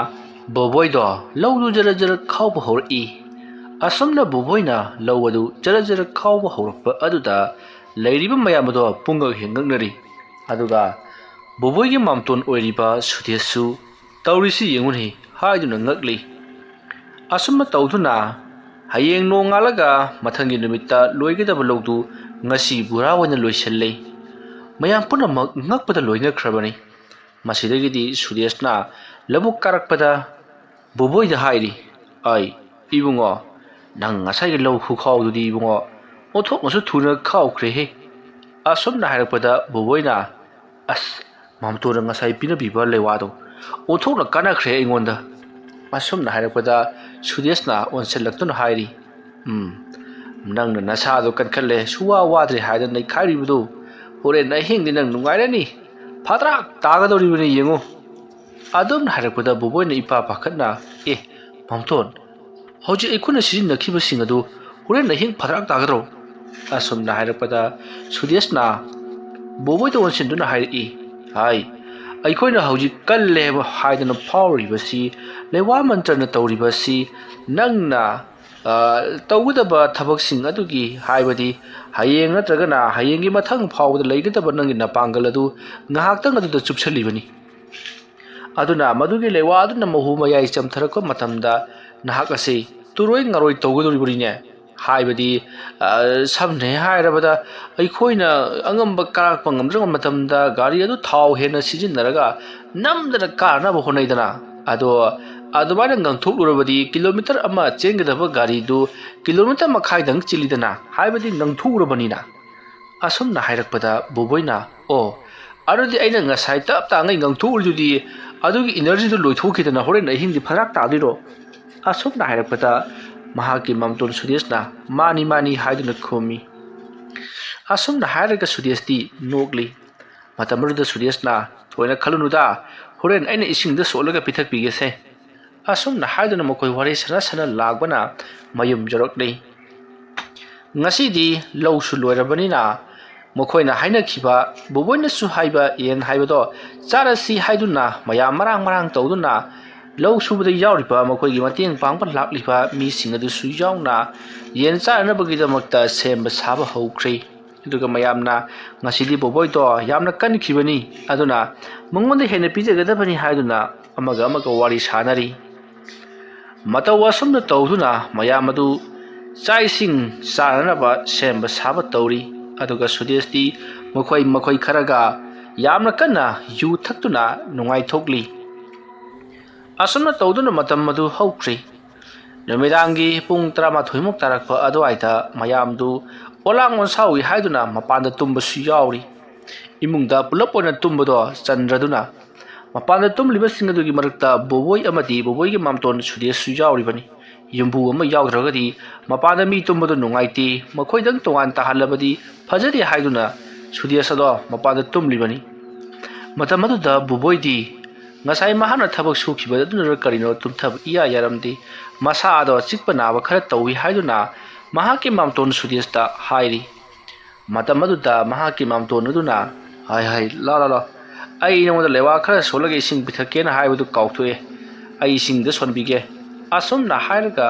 ꯕꯣꯕꯣꯏꯗꯣ ꯂꯧꯗꯨ ꯖꯔ ꯖꯔ ꯈꯥꯎꯕ ꯍꯧꯔꯛꯏ꯫ ꯑꯁꯨꯝꯅ ꯕꯣꯕꯣꯏꯅ ꯂꯧ ꯑꯗꯨ ꯖꯔ ꯖꯔ ꯈꯥꯎꯕ ꯍꯧꯔꯛꯄ ꯑꯗꯨꯗ ꯂꯩꯔꯤꯕ ꯃꯌꯥꯝ ꯑꯗꯣ ꯄꯨꯡꯉꯛ ꯍꯦꯛ ꯉꯛꯅꯔꯤ꯫ ꯑꯗꯨꯒ ꯕꯣꯕꯣꯏꯒꯤ ꯃꯥꯝꯇꯣꯟ ꯑꯣꯏꯔꯤꯕ ꯁꯨꯗꯦꯁꯁꯨ "ꯇꯧꯔꯤꯁꯤ ꯌꯦꯡꯉꯨꯅꯦ" ꯍꯥꯏꯗꯨꯅ ꯉꯛꯂꯤ꯫ ꯑꯁꯨꯝꯅ ꯇꯧꯗꯨꯅ ꯍꯌꯦꯡ ꯅꯣꯡꯉꯥꯜꯂꯒ ꯃꯊꯪꯒꯤ ꯅꯨꯃꯤꯠꯇ ꯂꯣꯏꯒꯗꯕ ꯂꯧꯗꯨ ꯉꯁꯤ ꯄꯨꯔꯥ ꯑꯣꯏꯅ ꯂꯣꯏꯁꯤꯜꯂꯤ꯫ ꯃꯌꯥꯝ ꯄꯨꯝꯅꯃꯛ ꯉꯛꯄꯗ ꯂꯣꯏꯅꯈ꯭ꯔꯕꯅꯤ꯫ ꯃꯁꯤꯗꯒꯤꯗꯤ ꯁꯨꯔꯦꯁꯅ ꯂꯧꯕꯨꯛ ꯀꯥꯔꯛꯄꯗ ꯕꯣꯕꯣꯏꯗ ꯍꯥꯏꯔꯤ, "ꯑꯩ, ꯏꯕꯨꯡꯉꯣ, ꯅꯪ ꯉꯁꯥꯏꯒꯤ ꯂꯧ ꯈꯨꯈꯥꯎꯗꯨꯗꯤ ꯏꯕꯨꯡꯉꯣ, ꯑꯣꯟꯊꯣꯛꯅꯁꯨ ꯊꯨꯅ ꯈꯥꯎꯈ꯭ꯔꯦꯍꯦ꯫" ꯑꯁꯨꯝꯅ ꯍꯥꯏꯔꯛꯄꯗ ꯕꯣꯕꯣꯏꯅ, "ꯑꯁ, ꯃꯥꯝꯇꯣꯟꯅ ꯉꯁꯥꯏ ꯄꯤꯅꯕꯤꯕ ꯂꯩꯋꯥꯗꯣ ꯑꯣꯟꯊꯣꯛꯅ ꯀꯥꯟꯅꯈ꯭ꯔꯦ ꯑꯩꯉꯣꯟꯗ꯫" ꯑꯁꯨꯝꯅ ꯍꯥꯏꯔꯛꯄꯗ ꯁꯨꯔꯦꯁꯅ ꯑꯣꯟꯁꯤꯜꯂꯛꯇꯨꯅ ꯍꯥꯏꯔꯤ, "ꯎꯝ, ꯅꯪꯅ ꯅꯁꯥꯗꯣ ꯀꯟꯈꯠꯂꯦ, ꯁꯨꯋꯥ ꯋꯥꯗ꯭ꯔꯦ ꯍꯥꯏꯗꯅ ꯅꯩꯈꯥꯏꯔꯤꯕꯗꯣ, ꯍꯣꯔꯦꯟ ꯑꯍꯤꯡꯗꯤ ꯅꯪ ꯅꯨꯡꯉꯥꯏꯔꯅꯤ, ꯐꯥꯇ꯭ꯔꯥꯛ ꯇꯥꯒꯗꯧꯔꯤꯕꯅꯤ ꯌꯦꯡꯉꯨ꯫" ꯑꯗꯨꯝꯅ ꯍꯥꯏꯔꯛꯄꯗ ꯕꯣꯕꯣꯏꯅ ꯏꯄꯥ ꯄꯥꯈꯠꯅ, "ꯑꯦ, ꯃꯥꯝꯇꯣꯟ, ꯍꯧꯖꯤꯛ ꯑꯩꯈꯣꯏꯅ ꯁꯤꯖꯤꯟꯅꯈꯤꯕꯁꯤꯡ ꯑꯗꯨ ꯍꯣꯔꯦꯟ ꯑꯍꯤꯡ ꯐꯔꯛ ꯇꯥꯒꯗ꯭ꯔꯣ?" ꯑꯁꯨꯝꯅ ꯍꯥꯏꯔꯛꯄꯗ ꯁꯨꯗꯦꯁꯅ ꯕꯣꯕꯣꯏꯗ ꯑꯣꯟꯁꯤꯟꯗꯨꯅ ꯍꯥꯏꯔꯛꯏ, "ꯍꯥꯏ, ꯑꯩꯈꯣꯏꯅ ꯍꯧꯖꯤꯛ ꯀꯜꯂꯦ ꯍꯥꯏꯗꯅ ꯐꯥꯎꯔꯤꯕꯁꯤ, ꯂꯩꯋꯥ ꯃꯟꯇ꯭ꯔꯅ ꯇꯧꯔꯤꯕꯁꯤ, ꯅꯪꯅ, ꯑ, ꯇꯧꯒꯗꯕ ꯊꯕꯛꯁꯤꯡ ꯑꯗꯨꯒꯤ, ꯍꯥꯏꯕꯗꯤ ꯍꯌꯦꯡ ꯅꯠꯇ꯭ꯔꯒꯅ ꯍꯌꯦꯡꯒꯤ ꯃꯊꯪ ꯐꯥꯎꯕꯗ ꯂꯩꯒꯗꯕ ꯅꯪꯒꯤ ꯅꯄꯥꯡꯒꯜ ꯑꯗꯨ ꯉꯥꯏꯍꯥꯛꯇꯪ ꯑꯗꯨꯗ ꯆꯨꯞꯁꯤꯜꯂꯤꯕꯅꯤ꯫ ꯑꯗꯨꯅ ꯃꯗꯨꯒꯤ ꯂꯩꯋꯥ ꯑꯗꯨꯅ ꯃꯍꯨ ꯃꯌꯥꯏ ꯆꯝꯊꯔꯛꯄ ꯃꯇꯝꯗ ꯅꯍꯥꯛ ꯑꯁꯤ ꯇꯨꯔꯣꯏ ꯉꯥꯔꯣꯏ ꯇꯧꯒꯗꯧꯔꯤꯕꯅꯤꯅꯦ꯫ ꯍꯥꯏꯕꯗꯤ, ꯑ, ꯁꯝꯅ ꯍꯦꯛ ꯍꯥꯏꯔꯕꯗ, ꯑꯩꯈꯣꯏꯅ ꯑꯉꯝꯕ ꯀꯥꯔꯛꯄ ꯉꯝꯗ꯭ꯔꯕ ꯃꯇꯝꯗ ꯒꯥꯔꯤ ꯑꯗꯨ ꯊꯥꯎ ꯍꯦꯟꯅ ꯁꯤꯖꯤꯟꯅꯔꯒ ꯅꯝꯗꯅ ꯀꯥꯅꯕ ꯍꯣꯠꯅꯩꯗꯅ꯫ ꯑꯗꯣ ꯑꯗꯨꯃꯥꯏꯅ ꯉꯪꯊꯣꯛꯂꯨꯔꯕꯗꯤ ꯀꯤꯂꯣꯃꯤꯇꯔ ꯑꯃ ꯆꯦꯟꯒꯗꯕ ꯒꯥꯔꯤꯗꯨ ꯀꯤꯂꯣꯃꯤꯇꯔ ꯃꯈꯥꯏꯗꯪ ꯆꯦꯜꯂꯤꯗꯅ, ꯍꯥꯏꯕꯗꯤ ꯉꯪꯊꯣꯛꯎꯔꯕꯅꯤꯅ꯫" ꯑꯁꯨꯝꯅ ꯍꯥꯏꯔꯛꯄꯗ ꯕꯣꯕꯣꯏꯅ, "ꯑꯣ, ꯑꯗꯨꯗꯤ ꯑꯩꯅ ꯉꯁꯥꯏ ꯇꯞ ꯇꯥꯉꯩ ꯉꯪꯊꯣꯛꯎꯔꯤꯗꯨꯗꯤ, ꯑꯗꯨꯒꯤ ꯏꯅꯔꯖꯤꯗꯨ ꯂꯣꯏꯊꯣꯛꯈꯤꯗꯅ ꯍꯣꯔꯦꯟ ꯑꯍꯤꯡꯗꯤ ꯐꯔꯛ ꯇꯥꯗꯣꯏꯔꯣ?" ꯑꯁꯨꯝꯅ ꯍꯥꯏꯔꯛꯄꯗ ꯃꯍꯥꯛꯀꯤ ꯃꯥꯝꯇꯣꯟ ꯁꯨꯗꯦꯁꯅ, "ꯃꯥꯅꯤ, ꯃꯥꯅꯤ" ꯍꯥꯏꯗꯨꯅ ꯈꯨꯝꯃꯤ꯫ ꯑꯁꯨꯝꯅ ꯍꯥꯏꯔꯒ ꯁꯨꯗꯦꯁꯇꯤ ꯅꯣꯛꯂꯤ꯫ ꯃꯇꯝ ꯑꯗꯨꯗ ꯁꯨꯗꯦꯁꯅ, "ꯊꯣꯏꯅ ꯈꯜꯂꯨꯅꯨꯗ, ꯍꯣꯔꯦꯟ ꯑꯩꯅ ꯏꯁꯤꯡꯗ ꯁꯣꯠꯂꯒ ꯄꯤꯊꯛꯄꯤꯒꯦꯁꯦ"꯫ ꯑꯁꯨꯝꯅ ꯍꯥꯏꯗꯨꯅ ꯃꯈꯣꯏ ꯋꯥꯔꯤ ꯁꯥꯟꯅ ꯁꯥꯟꯅ ꯂꯥꯛꯄꯅ ꯃꯌꯨꯝ ꯌꯧꯔꯛꯂꯤ꯫ ꯉꯁꯤꯗꯤ ꯂꯧꯁꯨ ꯂꯣꯏꯔꯕꯅꯤꯅ ꯃꯈꯣꯏꯅ ꯍꯥꯏꯅꯈꯤꯕ ꯕꯣꯕꯣꯏꯅꯁꯨ ꯍꯥꯏꯕ ꯌꯦꯟ ꯍꯥꯏꯕꯗꯣ ꯆꯥꯔꯁꯤ ꯍꯥꯏꯗꯨꯅ ꯃꯌꯥꯝ ꯃꯔꯥꯡ ꯃꯔꯥꯡ ꯇꯧꯗꯨꯅ ꯂꯧ ꯁꯨꯕꯗ ꯌꯥꯎꯔꯤꯕ ꯃꯈꯣꯏꯒꯤ ꯃꯇꯦꯡ ꯄꯥꯡꯕ ꯂꯥꯛꯂꯤꯕ ꯃꯤꯁꯤꯡ ꯑꯗꯨꯁꯨ ꯌꯥꯎꯅ ꯌꯦꯟ ꯆꯥꯅꯅꯕꯒꯤꯗꯃꯛꯇ ꯁꯦꯝꯕ ꯁꯥꯕ ꯍꯧꯈ꯭ꯔꯦ꯫ ꯑꯗꯨꯒ ꯃꯌꯥꯝꯅ ꯉꯁꯤꯗꯤ ꯕꯣꯕꯣꯏꯗꯣ ꯌꯥꯝꯅ ꯀꯟꯈꯤꯕꯅꯤ, ꯑꯗꯨꯅ ꯃꯉꯣꯟꯗ ꯍꯦꯟꯅ ꯄꯤꯖꯒꯗꯕꯅꯤ ꯍꯥꯏꯗꯨꯅ ꯑꯃꯒ ꯑꯃꯒ ꯋꯥꯔꯤ ꯁꯥꯅꯔꯤ꯫ ꯃꯇꯧ ꯑꯁꯨꯝꯅ ꯇꯧꯗꯨꯅ ꯃꯌꯥꯝ ꯑꯗꯨ ꯆꯥꯛ ꯏꯁꯤꯡ ꯆꯥꯅꯅꯕ ꯁꯦꯝꯕ ꯁꯥꯕ ꯇꯧꯔꯤ꯫ ꯑꯗꯨꯒ ꯁꯨꯗꯦꯁꯇꯤ ꯃꯈꯣꯏ ꯃꯈꯣꯏ ꯈꯔꯒ ꯌꯥꯝꯅ ꯀꯟꯅ ꯌꯨ ꯊꯛꯇꯨꯅ ꯅꯨꯡꯉꯥꯏꯊꯣꯛꯂꯤ꯫ ꯑꯁꯨꯝꯅ ꯇꯧꯗꯨꯅ ꯃꯇꯝ ꯑꯗꯨ ꯍꯧꯈ꯭ꯔꯦ꯫ ꯅꯨꯃꯤꯗꯥꯡꯒꯤ ꯄꯨꯡ ꯇꯔꯥꯃꯥꯊꯣꯏꯃꯨꯛ ꯇꯥꯔꯛꯄ ꯑꯗꯨꯋꯥꯏꯗ ꯃꯌꯥꯝꯗꯨ ꯑꯣꯂꯥꯡ ꯑꯣꯟꯁꯥꯎꯏ ꯍꯥꯏꯗꯨꯅ ꯃꯄꯥꯟꯗ ꯇꯨꯝꯕꯁꯨ ꯌꯥꯎꯔꯤ꯫ ꯏꯃꯨꯡꯗ ꯄꯨꯂꯞ ꯑꯣꯏꯅ ꯇꯨꯝꯕꯗꯣ ꯆꯟꯗ꯭ꯔꯗꯨꯅ ꯃꯄꯥꯟꯗ ꯇꯨꯝꯂꯤꯕꯁꯤꯡ ꯑꯗꯨꯒꯤ ꯃꯔꯛꯇ ꯕꯣꯕꯣꯏ ꯑꯃꯗꯤ ꯕꯣꯕꯣꯏꯒꯤ ꯃꯥꯝꯇꯣꯟ ꯁꯨꯗꯦꯁꯁꯨ ꯌꯥꯎꯔꯤꯕꯅꯤ꯫ ꯌꯨꯝꯕꯨ ꯑꯃ ꯌꯥꯎꯗ꯭ꯔꯒꯗꯤ ꯃꯄꯥꯟꯗ ꯃꯤ ꯇꯨꯝꯕꯗꯨ ꯅꯨꯡꯉꯥꯏꯇꯦ, ꯃꯈꯣꯏꯗꯪ ꯇꯣꯉꯥꯟ ꯇꯥꯍꯜꯂꯕꯗꯤ ꯐꯖꯗꯦ ꯍꯥꯏꯗꯨꯅ ꯁꯨꯗꯦꯁ ꯑꯗꯣ ꯃꯄꯥꯟꯗ ꯇꯨꯝꯂꯤꯕꯅꯤ꯫ ꯃꯇꯝ ꯑꯗꯨꯗ ꯕꯣꯕꯣꯏꯗꯤ ꯉꯁꯥꯏ ꯃꯍꯥꯛꯅ ꯊꯕꯛ ꯁꯨꯈꯤꯕ ꯑꯗꯨꯅꯔ ꯀꯔꯤꯅꯣ ꯇꯨꯝꯊꯕ ꯏꯌꯥ ꯌꯥꯔꯝꯗꯦ꯫ ꯃꯁꯥ ꯑꯗꯣ ꯆꯤꯛꯄ ꯅꯥꯕ ꯈꯔ ꯇꯧꯏ ꯍꯥꯏꯗꯨꯅ ꯃꯍꯥꯛꯀꯤ ꯃꯥꯝꯇꯣꯟ ꯁꯨꯗꯦꯁꯇ ꯍꯥꯏꯔꯤ꯫ ꯃꯇꯝ ꯑꯗꯨꯗ ꯃꯍꯥꯛꯀꯤ ꯃꯥꯝꯇꯣꯟ ꯑꯗꯨꯅ, "ꯍꯥꯏ ꯍꯥꯏ, ꯂꯥ ꯂꯥ ꯂꯥ, ꯑꯩ ꯅꯉꯣꯟꯗ ꯂꯩꯋꯥ ꯈꯔ ꯁꯣꯜꯂꯒ ꯏꯁꯤꯡ ꯄꯤꯊꯛꯀꯦꯅ ꯍꯥꯏꯕꯗꯨ ꯀꯥꯎꯊꯣꯛꯑꯦ꯫ ꯑꯩ ꯏꯁꯤꯡꯗ ꯁꯣꯟꯕꯤꯒꯦ"꯫ ꯑꯁꯨꯝꯅ ꯍꯥꯏꯔꯒ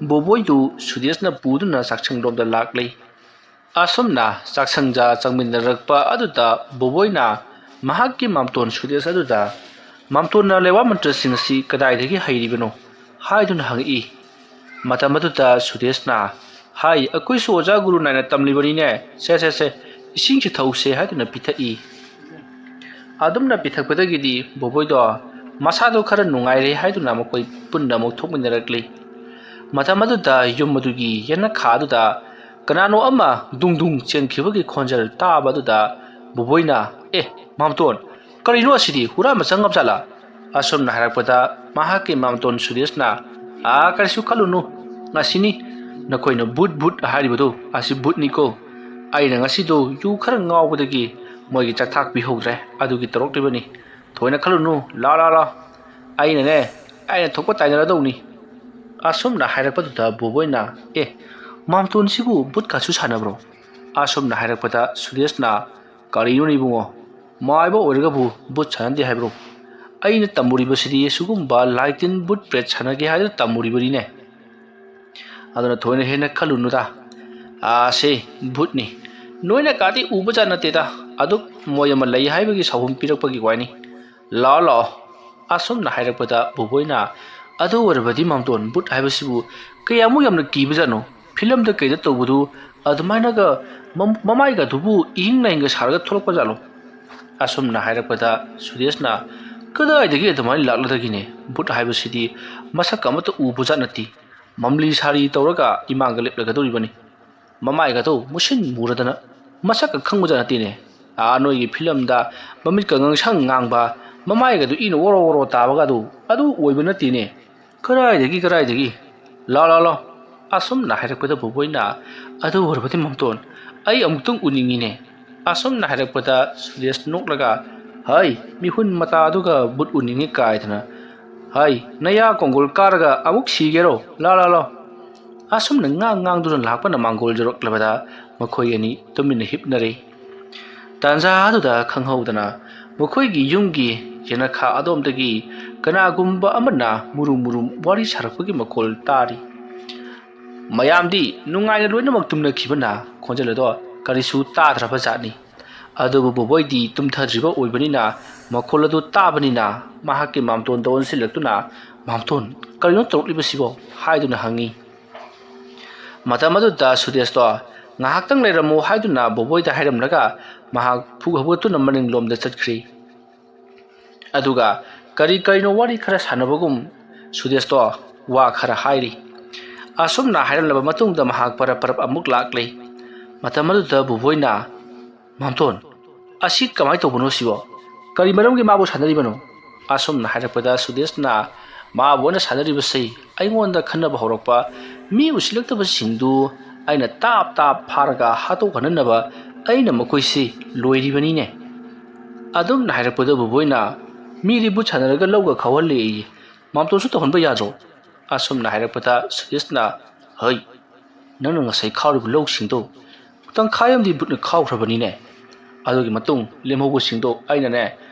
ꯕꯣꯕꯣꯏꯗꯨ ꯁꯨꯗꯦꯁꯅ ꯄꯨꯗꯨꯅ ꯆꯥꯛꯁꯪꯂꯣꯝꯗ ꯂꯥꯛꯂꯤ꯫ ꯑꯁꯨꯝꯅ ꯆꯥꯛꯁꯪꯗ ꯆꯪꯃꯤꯟꯅꯔꯛꯄ ꯑꯗꯨꯗ ꯕꯣꯕꯣꯏꯅ ꯃꯍꯥꯛꯀꯤ ꯃꯥꯝꯇꯣꯟ ꯁꯨꯗꯦꯁ ꯑꯗꯨꯗ, "ꯃꯥꯝꯇꯣꯟꯅ ꯂꯩꯋꯥ ꯃꯟꯇ꯭ꯔꯁꯤꯡ ꯑꯁꯤ ꯀꯗꯥꯏꯗꯒꯤ ꯍꯩꯔꯤꯕꯅꯣ?" ꯍꯥꯏꯗꯨꯅ ꯍꯪꯉꯛꯏ꯫ ꯃꯇꯝ ꯑꯗꯨꯗ ꯁꯨꯗꯦꯁꯅ, "ꯍꯥꯏ, ꯑꯩꯈꯣꯏꯁꯨ ꯑꯣꯖꯥ ꯒꯨꯔꯨ ꯅꯥꯏꯅ ꯇꯝꯂꯤꯕꯅꯤꯅꯦ꯫ ꯁꯦ, ꯁꯦ, ꯁꯦ, ꯏꯁꯤꯡꯁꯤ ꯊꯛꯎꯁꯦ" ꯍꯥꯏꯗꯨꯅ ꯄꯤꯊꯛꯏ꯫ ꯑꯗꯨꯝꯅ ꯄꯤꯊꯛꯄꯗꯒꯤꯗꯤ ꯕꯣꯕꯣꯏꯗꯣ ꯃꯁꯥꯗꯣ ꯈꯔ ꯅꯨꯡꯉꯥꯏꯔꯦ ꯍꯥꯏꯗꯨꯅ ꯃꯈꯣꯏ ꯄꯨꯟꯅ ꯑꯃꯨꯛ ꯊꯣꯛꯃꯤꯟꯅꯔꯛꯂꯤ꯫ ꯃꯇꯝ ꯑꯗꯨꯗ ꯌꯨꯝ ꯑꯗꯨꯒꯤ ꯌꯦꯅꯈꯥ ꯑꯗꯨꯗ ꯀꯅꯥꯅꯣ ꯑꯃ ꯗꯨꯡ ꯗꯨꯡ ꯆꯦꯟꯈꯤꯕꯒꯤ ꯈꯣꯟꯖꯦꯜ ꯇꯥꯕ ꯑꯗꯨꯗ ꯕꯣꯕꯣꯏꯅ, "ꯑꯦ, ꯃꯥꯝꯇꯣꯟ, ꯀꯔꯤꯅꯣ ꯑꯁꯤꯗꯤ? ꯍꯨꯔꯥꯟꯕ ꯆꯪꯉꯕ ꯖꯥꯠꯂꯥ?" ꯑꯁꯨꯝꯅ ꯍꯥꯏꯔꯛꯄꯗ ꯃꯍꯥꯛꯀꯤ ꯃꯥꯝꯇꯣꯟ ꯁꯨꯗꯦꯁꯅ, "ꯑꯥ, ꯀꯔꯤꯁꯨ ꯈꯜꯂꯨꯅꯨ, ꯉꯁꯤꯅꯤ ꯅꯈꯣꯏꯅ ꯚꯨꯠ ꯚꯨꯠ ꯍꯥꯏꯔꯤꯕꯗꯨ, ꯑꯁꯤ ꯚꯨꯠꯅꯤꯀꯣ꯫ ꯑꯩꯅ ꯉꯁꯤꯗꯣ ꯌꯨ ꯈꯔ ꯉꯥꯎꯕꯗꯒꯤ ꯃꯣꯏꯒꯤ ꯆꯥꯛꯊꯥꯛ ꯄꯤꯍꯧꯗ꯭ꯔꯦ, ꯑꯗꯨꯒꯤ ꯇꯧꯔꯛꯂꯤꯕꯅꯤ꯫ ꯊꯣꯏꯅ ꯈꯜꯂꯨꯅꯨ, ꯂꯥ ꯂꯥ ꯂꯥ꯫ ꯑꯩꯅꯅꯦ, ꯑꯩꯅ ꯊꯣꯛꯄ ꯇꯥꯏꯅꯔꯗꯧꯅꯤ"꯫ ꯑꯁꯨꯝꯅ ꯍꯥꯏꯔꯛꯄꯗꯨꯗ ꯕꯣꯕꯣꯏꯅ, "ꯑꯦ, ꯃꯥꯝꯇꯣꯟꯁꯤꯕꯨ ꯚꯨꯠꯀꯁꯨ ꯁꯥꯟꯅꯕ꯭ꯔꯣ?" ꯑꯁꯨꯝꯅ ꯍꯥꯏꯔꯛꯄꯗ ꯁꯨꯗꯦꯁꯅ, "ꯀꯔꯤꯅꯣꯅꯦ ꯏꯕꯨꯡꯉꯣ, ꯃꯥꯏꯕ ꯑꯣꯏꯔꯒꯕꯨ ꯚꯨꯠ ꯁꯥꯟꯅꯗꯦ ꯍꯥꯏꯕ꯭ꯔꯣ? ꯑꯩꯅ ꯇꯝꯃꯨꯔꯤꯕꯁꯤꯗꯤ ꯁꯤꯒꯨꯝꯕ ꯂꯥꯏ ꯇꯤꯟ ꯚꯨꯠ ꯄ꯭ꯔꯦꯠ ꯁꯥꯟꯅꯒꯦ ꯍꯥꯏꯗꯨꯅ ꯇꯝꯃꯨꯔꯤꯕꯅꯤꯅꯦ꯫ ꯑꯗꯨꯅ ꯊꯣꯏꯅ ꯍꯦꯟꯅ ꯈꯜꯂꯨꯅꯨꯗ꯫ ꯑꯥ, ꯁꯤ ꯚꯨꯠꯅꯤ꯫ ꯅꯣꯏꯅ ꯀꯥꯗꯤ ꯎꯕꯖꯥꯠ ꯅꯠꯇꯦꯗ꯫ ꯑꯗꯨꯛ ꯃꯣꯏ ꯑꯃ ꯂꯩ ꯍꯥꯏꯕꯒꯤ ꯁꯥꯎꯍꯨꯝ ꯄꯤꯔꯛꯄꯒꯤ ꯋꯥꯅꯤ꯫ ꯂꯥꯛꯑꯣ, ꯂꯥꯛꯑꯣ"꯫ ꯑꯁꯨꯝꯅ ꯍꯥꯏꯔꯛꯄꯗ ꯕꯣꯕꯣꯏꯅ, "ꯑꯗꯨ ꯑꯣꯏꯔꯕꯗꯤ ꯃꯥꯝꯇꯣꯟ, ꯚꯨꯠ ꯍꯥꯏꯕꯁꯤꯕꯨ ꯀꯌꯥꯃꯨꯛ ꯌꯥꯝꯅ ꯀꯤꯕꯖꯥꯠꯅꯣ? ꯐꯤꯂꯝꯗ ꯀꯩꯗ ꯇꯧꯕꯗꯨ ꯑꯗꯨꯃꯥꯏꯅꯒ ꯃꯝ-, ꯃꯃꯥꯏꯒꯗꯨꯕꯨ ꯏꯍꯤꯡ ꯅꯥꯍꯤꯡꯒ ꯁꯥꯔꯒ ꯊꯣꯛꯂꯛꯄ ꯖꯥꯠꯂꯣ?" ꯑꯁꯨꯝꯅ ꯍꯥꯏꯔꯛꯄꯗ ꯁꯨꯔꯦꯁꯅ, "ꯀꯗꯥꯏꯗꯒꯤ ꯑꯗꯨꯃꯥꯏꯅ ꯂꯥꯛꯂꯗꯒꯤꯅꯦ? ꯚꯨꯠ ꯍꯥꯏꯕꯁꯤꯗꯤ ꯃꯁꯛꯀ ꯑꯃꯠꯇ ꯎꯕ ꯖꯥꯠ ꯅꯠꯇꯦ꯫ ꯃꯝꯂꯤ ꯁꯥꯔꯤ ꯇꯧꯔꯒ ꯏꯃꯥꯡꯗ ꯂꯦꯞꯂꯒꯗꯧꯔꯤꯕꯅꯤ꯫ ꯃꯃꯥꯏꯒꯗꯣ ꯃꯨꯁꯤꯟ ꯃꯨꯔꯗꯅ ꯃꯁꯛꯀ ꯈꯪꯕꯖꯥꯠ ꯅꯠꯇꯦꯅꯦ꯫ ꯑꯥ, ꯅꯣꯏꯒꯤ ꯐꯤꯂꯝꯗ ꯃꯃꯤꯠꯀ ꯉꯥꯡꯁꯪ ꯉꯥꯡꯕ, ꯃꯃꯥꯏꯒꯗꯨ ꯏꯅ ꯑꯣꯔꯣ ꯑꯣꯔꯣ ꯇꯥꯕꯒꯗꯨ ꯑꯗꯨ ꯑꯣꯏꯕ ꯅꯠꯇꯦꯅꯦ꯫ ꯀꯗꯥꯏꯗꯒꯤ, ꯀꯗꯥꯏꯗꯒꯤ? ꯂꯥꯎ, ꯂꯥꯎ, ꯂꯥꯎ"꯫ ꯑꯁꯨꯝꯅ ꯍꯥꯏꯔꯛꯄꯗ ꯕꯣꯕꯣꯏꯅ, "ꯑꯗꯨ ꯑꯣꯏꯔꯕꯗꯤ ꯃꯥꯝꯇꯣꯟ, ꯑꯩ ꯑꯃꯨꯛꯇꯪ ꯎꯅꯤꯡꯉꯤꯅꯦ"꯫ ꯑꯁꯨꯝꯅ ꯍꯥꯏꯔꯛꯄꯗ ꯁꯨꯔꯦꯁ ꯅꯣꯛꯂꯒ, "ꯍꯩ, ꯃꯤꯍꯨꯟ ꯃꯇꯥ ꯑꯗꯨꯒ ꯚꯨꯠ ꯎꯅꯤꯡꯉꯤ ꯀꯥꯏꯗꯅ꯫ ꯍꯩ, ꯅꯌꯥ ꯀꯣꯡꯒꯣꯜ ꯀꯥꯔꯒ ꯑꯃꯨꯛ ꯁꯤꯒꯦꯔꯣ? ꯂꯥꯎ, ꯂꯥꯎ, ꯂꯥꯎ"꯫ ꯑꯁꯨꯝꯅ ꯉꯥꯡ ꯉꯥꯡꯗꯨꯅ ꯂꯥꯛꯄꯅ ꯃꯥꯡꯒꯣꯜ ꯌꯧꯔꯛꯂꯕꯗ ꯃꯈꯣꯏ ꯑꯅꯤ ꯇꯨꯃꯤꯟꯅ ꯍꯤꯞꯅꯔꯦ꯫ ꯇꯥꯟꯖꯥ ꯑꯗꯨꯗ ꯈꯪꯍꯧꯗꯅ ꯃꯈꯣꯏꯒꯤ ꯌꯨꯝꯒꯤ ꯌꯦꯅꯈꯥ ꯑꯗꯣꯝꯗꯒꯤ ꯀꯅꯥꯒꯨꯝꯕ ꯑꯃꯅ ꯃꯨꯔꯨꯝ ꯃꯨꯔꯨꯝ ꯋꯥꯔꯤ ꯁꯥꯔꯛꯄꯒꯤ ꯃꯈꯣꯜ ꯇꯥꯔꯤ꯫ ꯃꯌꯥꯝꯗꯤ ꯅꯨꯡꯉꯥꯏꯅ ꯂꯣꯏꯅꯃꯛ ꯇꯨꯝꯅꯈꯤꯕꯅ ꯈꯣꯟꯖꯦꯜ ꯑꯗꯣ ꯀꯔꯤꯁꯨ ꯇꯥꯗ꯭ꯔꯕ ꯖꯥꯠꯅꯤ꯫ ꯑꯗꯨꯕꯨ ꯕꯣꯕꯣꯏꯗꯤ ꯇꯨꯝꯊꯗ꯭ꯔꯤꯕ ꯑꯣꯏꯕꯅꯤꯅ ꯃꯈꯣꯜ ꯑꯗꯨ ꯇꯥꯕꯅꯤꯅ ꯃꯍꯥꯛꯀꯤ ꯃꯥꯝꯇꯣꯟꯗ ꯑꯣꯟꯁꯤꯜꯂꯛꯇꯨꯅ, "ꯃꯥꯝꯇꯣꯟ, ꯀꯔꯤꯅꯣ ꯇꯧꯔꯛꯂꯤꯕꯁꯤꯕꯣ?" ꯍꯥꯏꯗꯨꯅ ꯍꯪꯉꯤ꯫ ꯃꯇꯝ ꯑꯗꯨꯗ ꯁꯨꯗꯦꯁꯇꯣ, "ꯉꯥꯏꯍꯥꯛꯇꯪ ꯂꯩꯔꯝꯃꯨ" ꯍꯥꯏꯗꯨꯅ ꯕꯣꯕꯣꯏꯗ ꯍꯥꯏꯔꯝꯂꯒ ꯃꯍꯥꯛ ꯐꯨꯛ ꯍꯧꯒꯠꯇꯨꯅ ꯃꯅꯤꯡꯂꯣꯝꯗ ꯆꯠꯈ꯭ꯔꯤ꯫ ꯑꯗꯨꯒ ꯀꯔꯤ ꯀꯔꯤꯅꯣ ꯋꯥꯔꯤ ꯈꯔ ꯁꯥꯟꯅꯕꯒꯨꯝ ꯁꯨꯗꯦꯁꯇꯣ ꯋꯥ ꯈꯔ ꯍꯥꯏꯔꯤ꯫ ꯑꯁꯨꯝꯅ ꯍꯥꯏꯔꯝꯂꯕ ꯃꯇꯨꯡꯗ ꯃꯍꯥꯛ ꯄꯔꯞ ꯄꯔꯞ ꯑꯃꯨꯛ ꯂꯥꯛꯂꯦ꯫ ꯃꯇꯝ ꯑꯗꯨꯗ ꯕꯣꯕꯣꯏꯅ, "ꯃꯥꯝꯇꯣꯟ, ꯑꯁꯤ ꯀꯃꯥꯏꯅ ꯇꯧꯕꯅꯣ ꯁꯤꯕꯣ? ꯀꯔꯤ ꯃꯔꯝꯒꯤ ꯃꯥꯕꯨ ꯁꯥꯟꯅꯔꯤꯕꯅꯣ?" ꯑꯁꯨꯝꯅ ꯍꯥꯏꯔꯛꯄꯗ ꯁꯨꯗꯦꯁꯅ, "ꯃꯥꯕꯨ ꯑꯩꯅ ꯁꯥꯟꯅꯔꯤꯕꯁꯤ ꯑꯩꯉꯣꯟꯗ ꯈꯟꯅꯕ ꯍꯧꯔꯛꯄ ꯃꯤ ꯎꯁꯤꯜꯂꯛꯇꯕꯁꯤꯡꯗꯨ ꯑꯩꯅ ꯇꯥꯞ ꯇꯥꯞ ꯐꯥꯔꯒ ꯍꯥꯠꯇꯣꯛꯍꯟꯅꯅꯕ ꯑꯩꯅ ꯃꯈꯣꯏꯁꯤ ꯂꯣꯏꯔꯤꯕꯅꯤꯅꯦ꯫" ꯑꯗꯨꯝꯅ ꯍꯥꯏꯔꯛꯄꯗ ꯕꯣꯕꯣꯏꯅ, "ꯃꯤꯗꯤ ꯕꯨꯠ ꯁꯥꯟꯅꯔꯒ ꯂꯧꯒ ꯈꯥꯎꯍꯜꯂꯦꯌꯦ, ꯃꯥꯝꯇꯣꯟꯁꯨ ꯇꯧꯍꯟꯕ ꯌꯥꯗ꯭ꯔꯣ?" ꯑꯁꯨꯝꯅ ꯍꯥꯏꯔꯛꯄꯗ ꯁꯨꯗꯦꯁꯅ, "ꯍꯩ, ꯅꯪꯅ ꯉꯁꯥꯏ ꯈꯥꯎꯔꯤꯕ ꯂꯧꯁꯤꯡꯗꯣ ꯇꯪꯈꯥꯏ ꯑꯃꯗꯤ ꯕꯨꯠꯅ ꯈꯥꯎꯈ꯭ꯔꯕꯅꯤꯅꯦ꯫ ꯑꯗꯨꯒꯤ ꯃꯇꯨꯡ ꯂꯦꯝꯍꯧꯕꯁꯤꯡꯗꯣ ꯑꯩꯅꯅꯦ,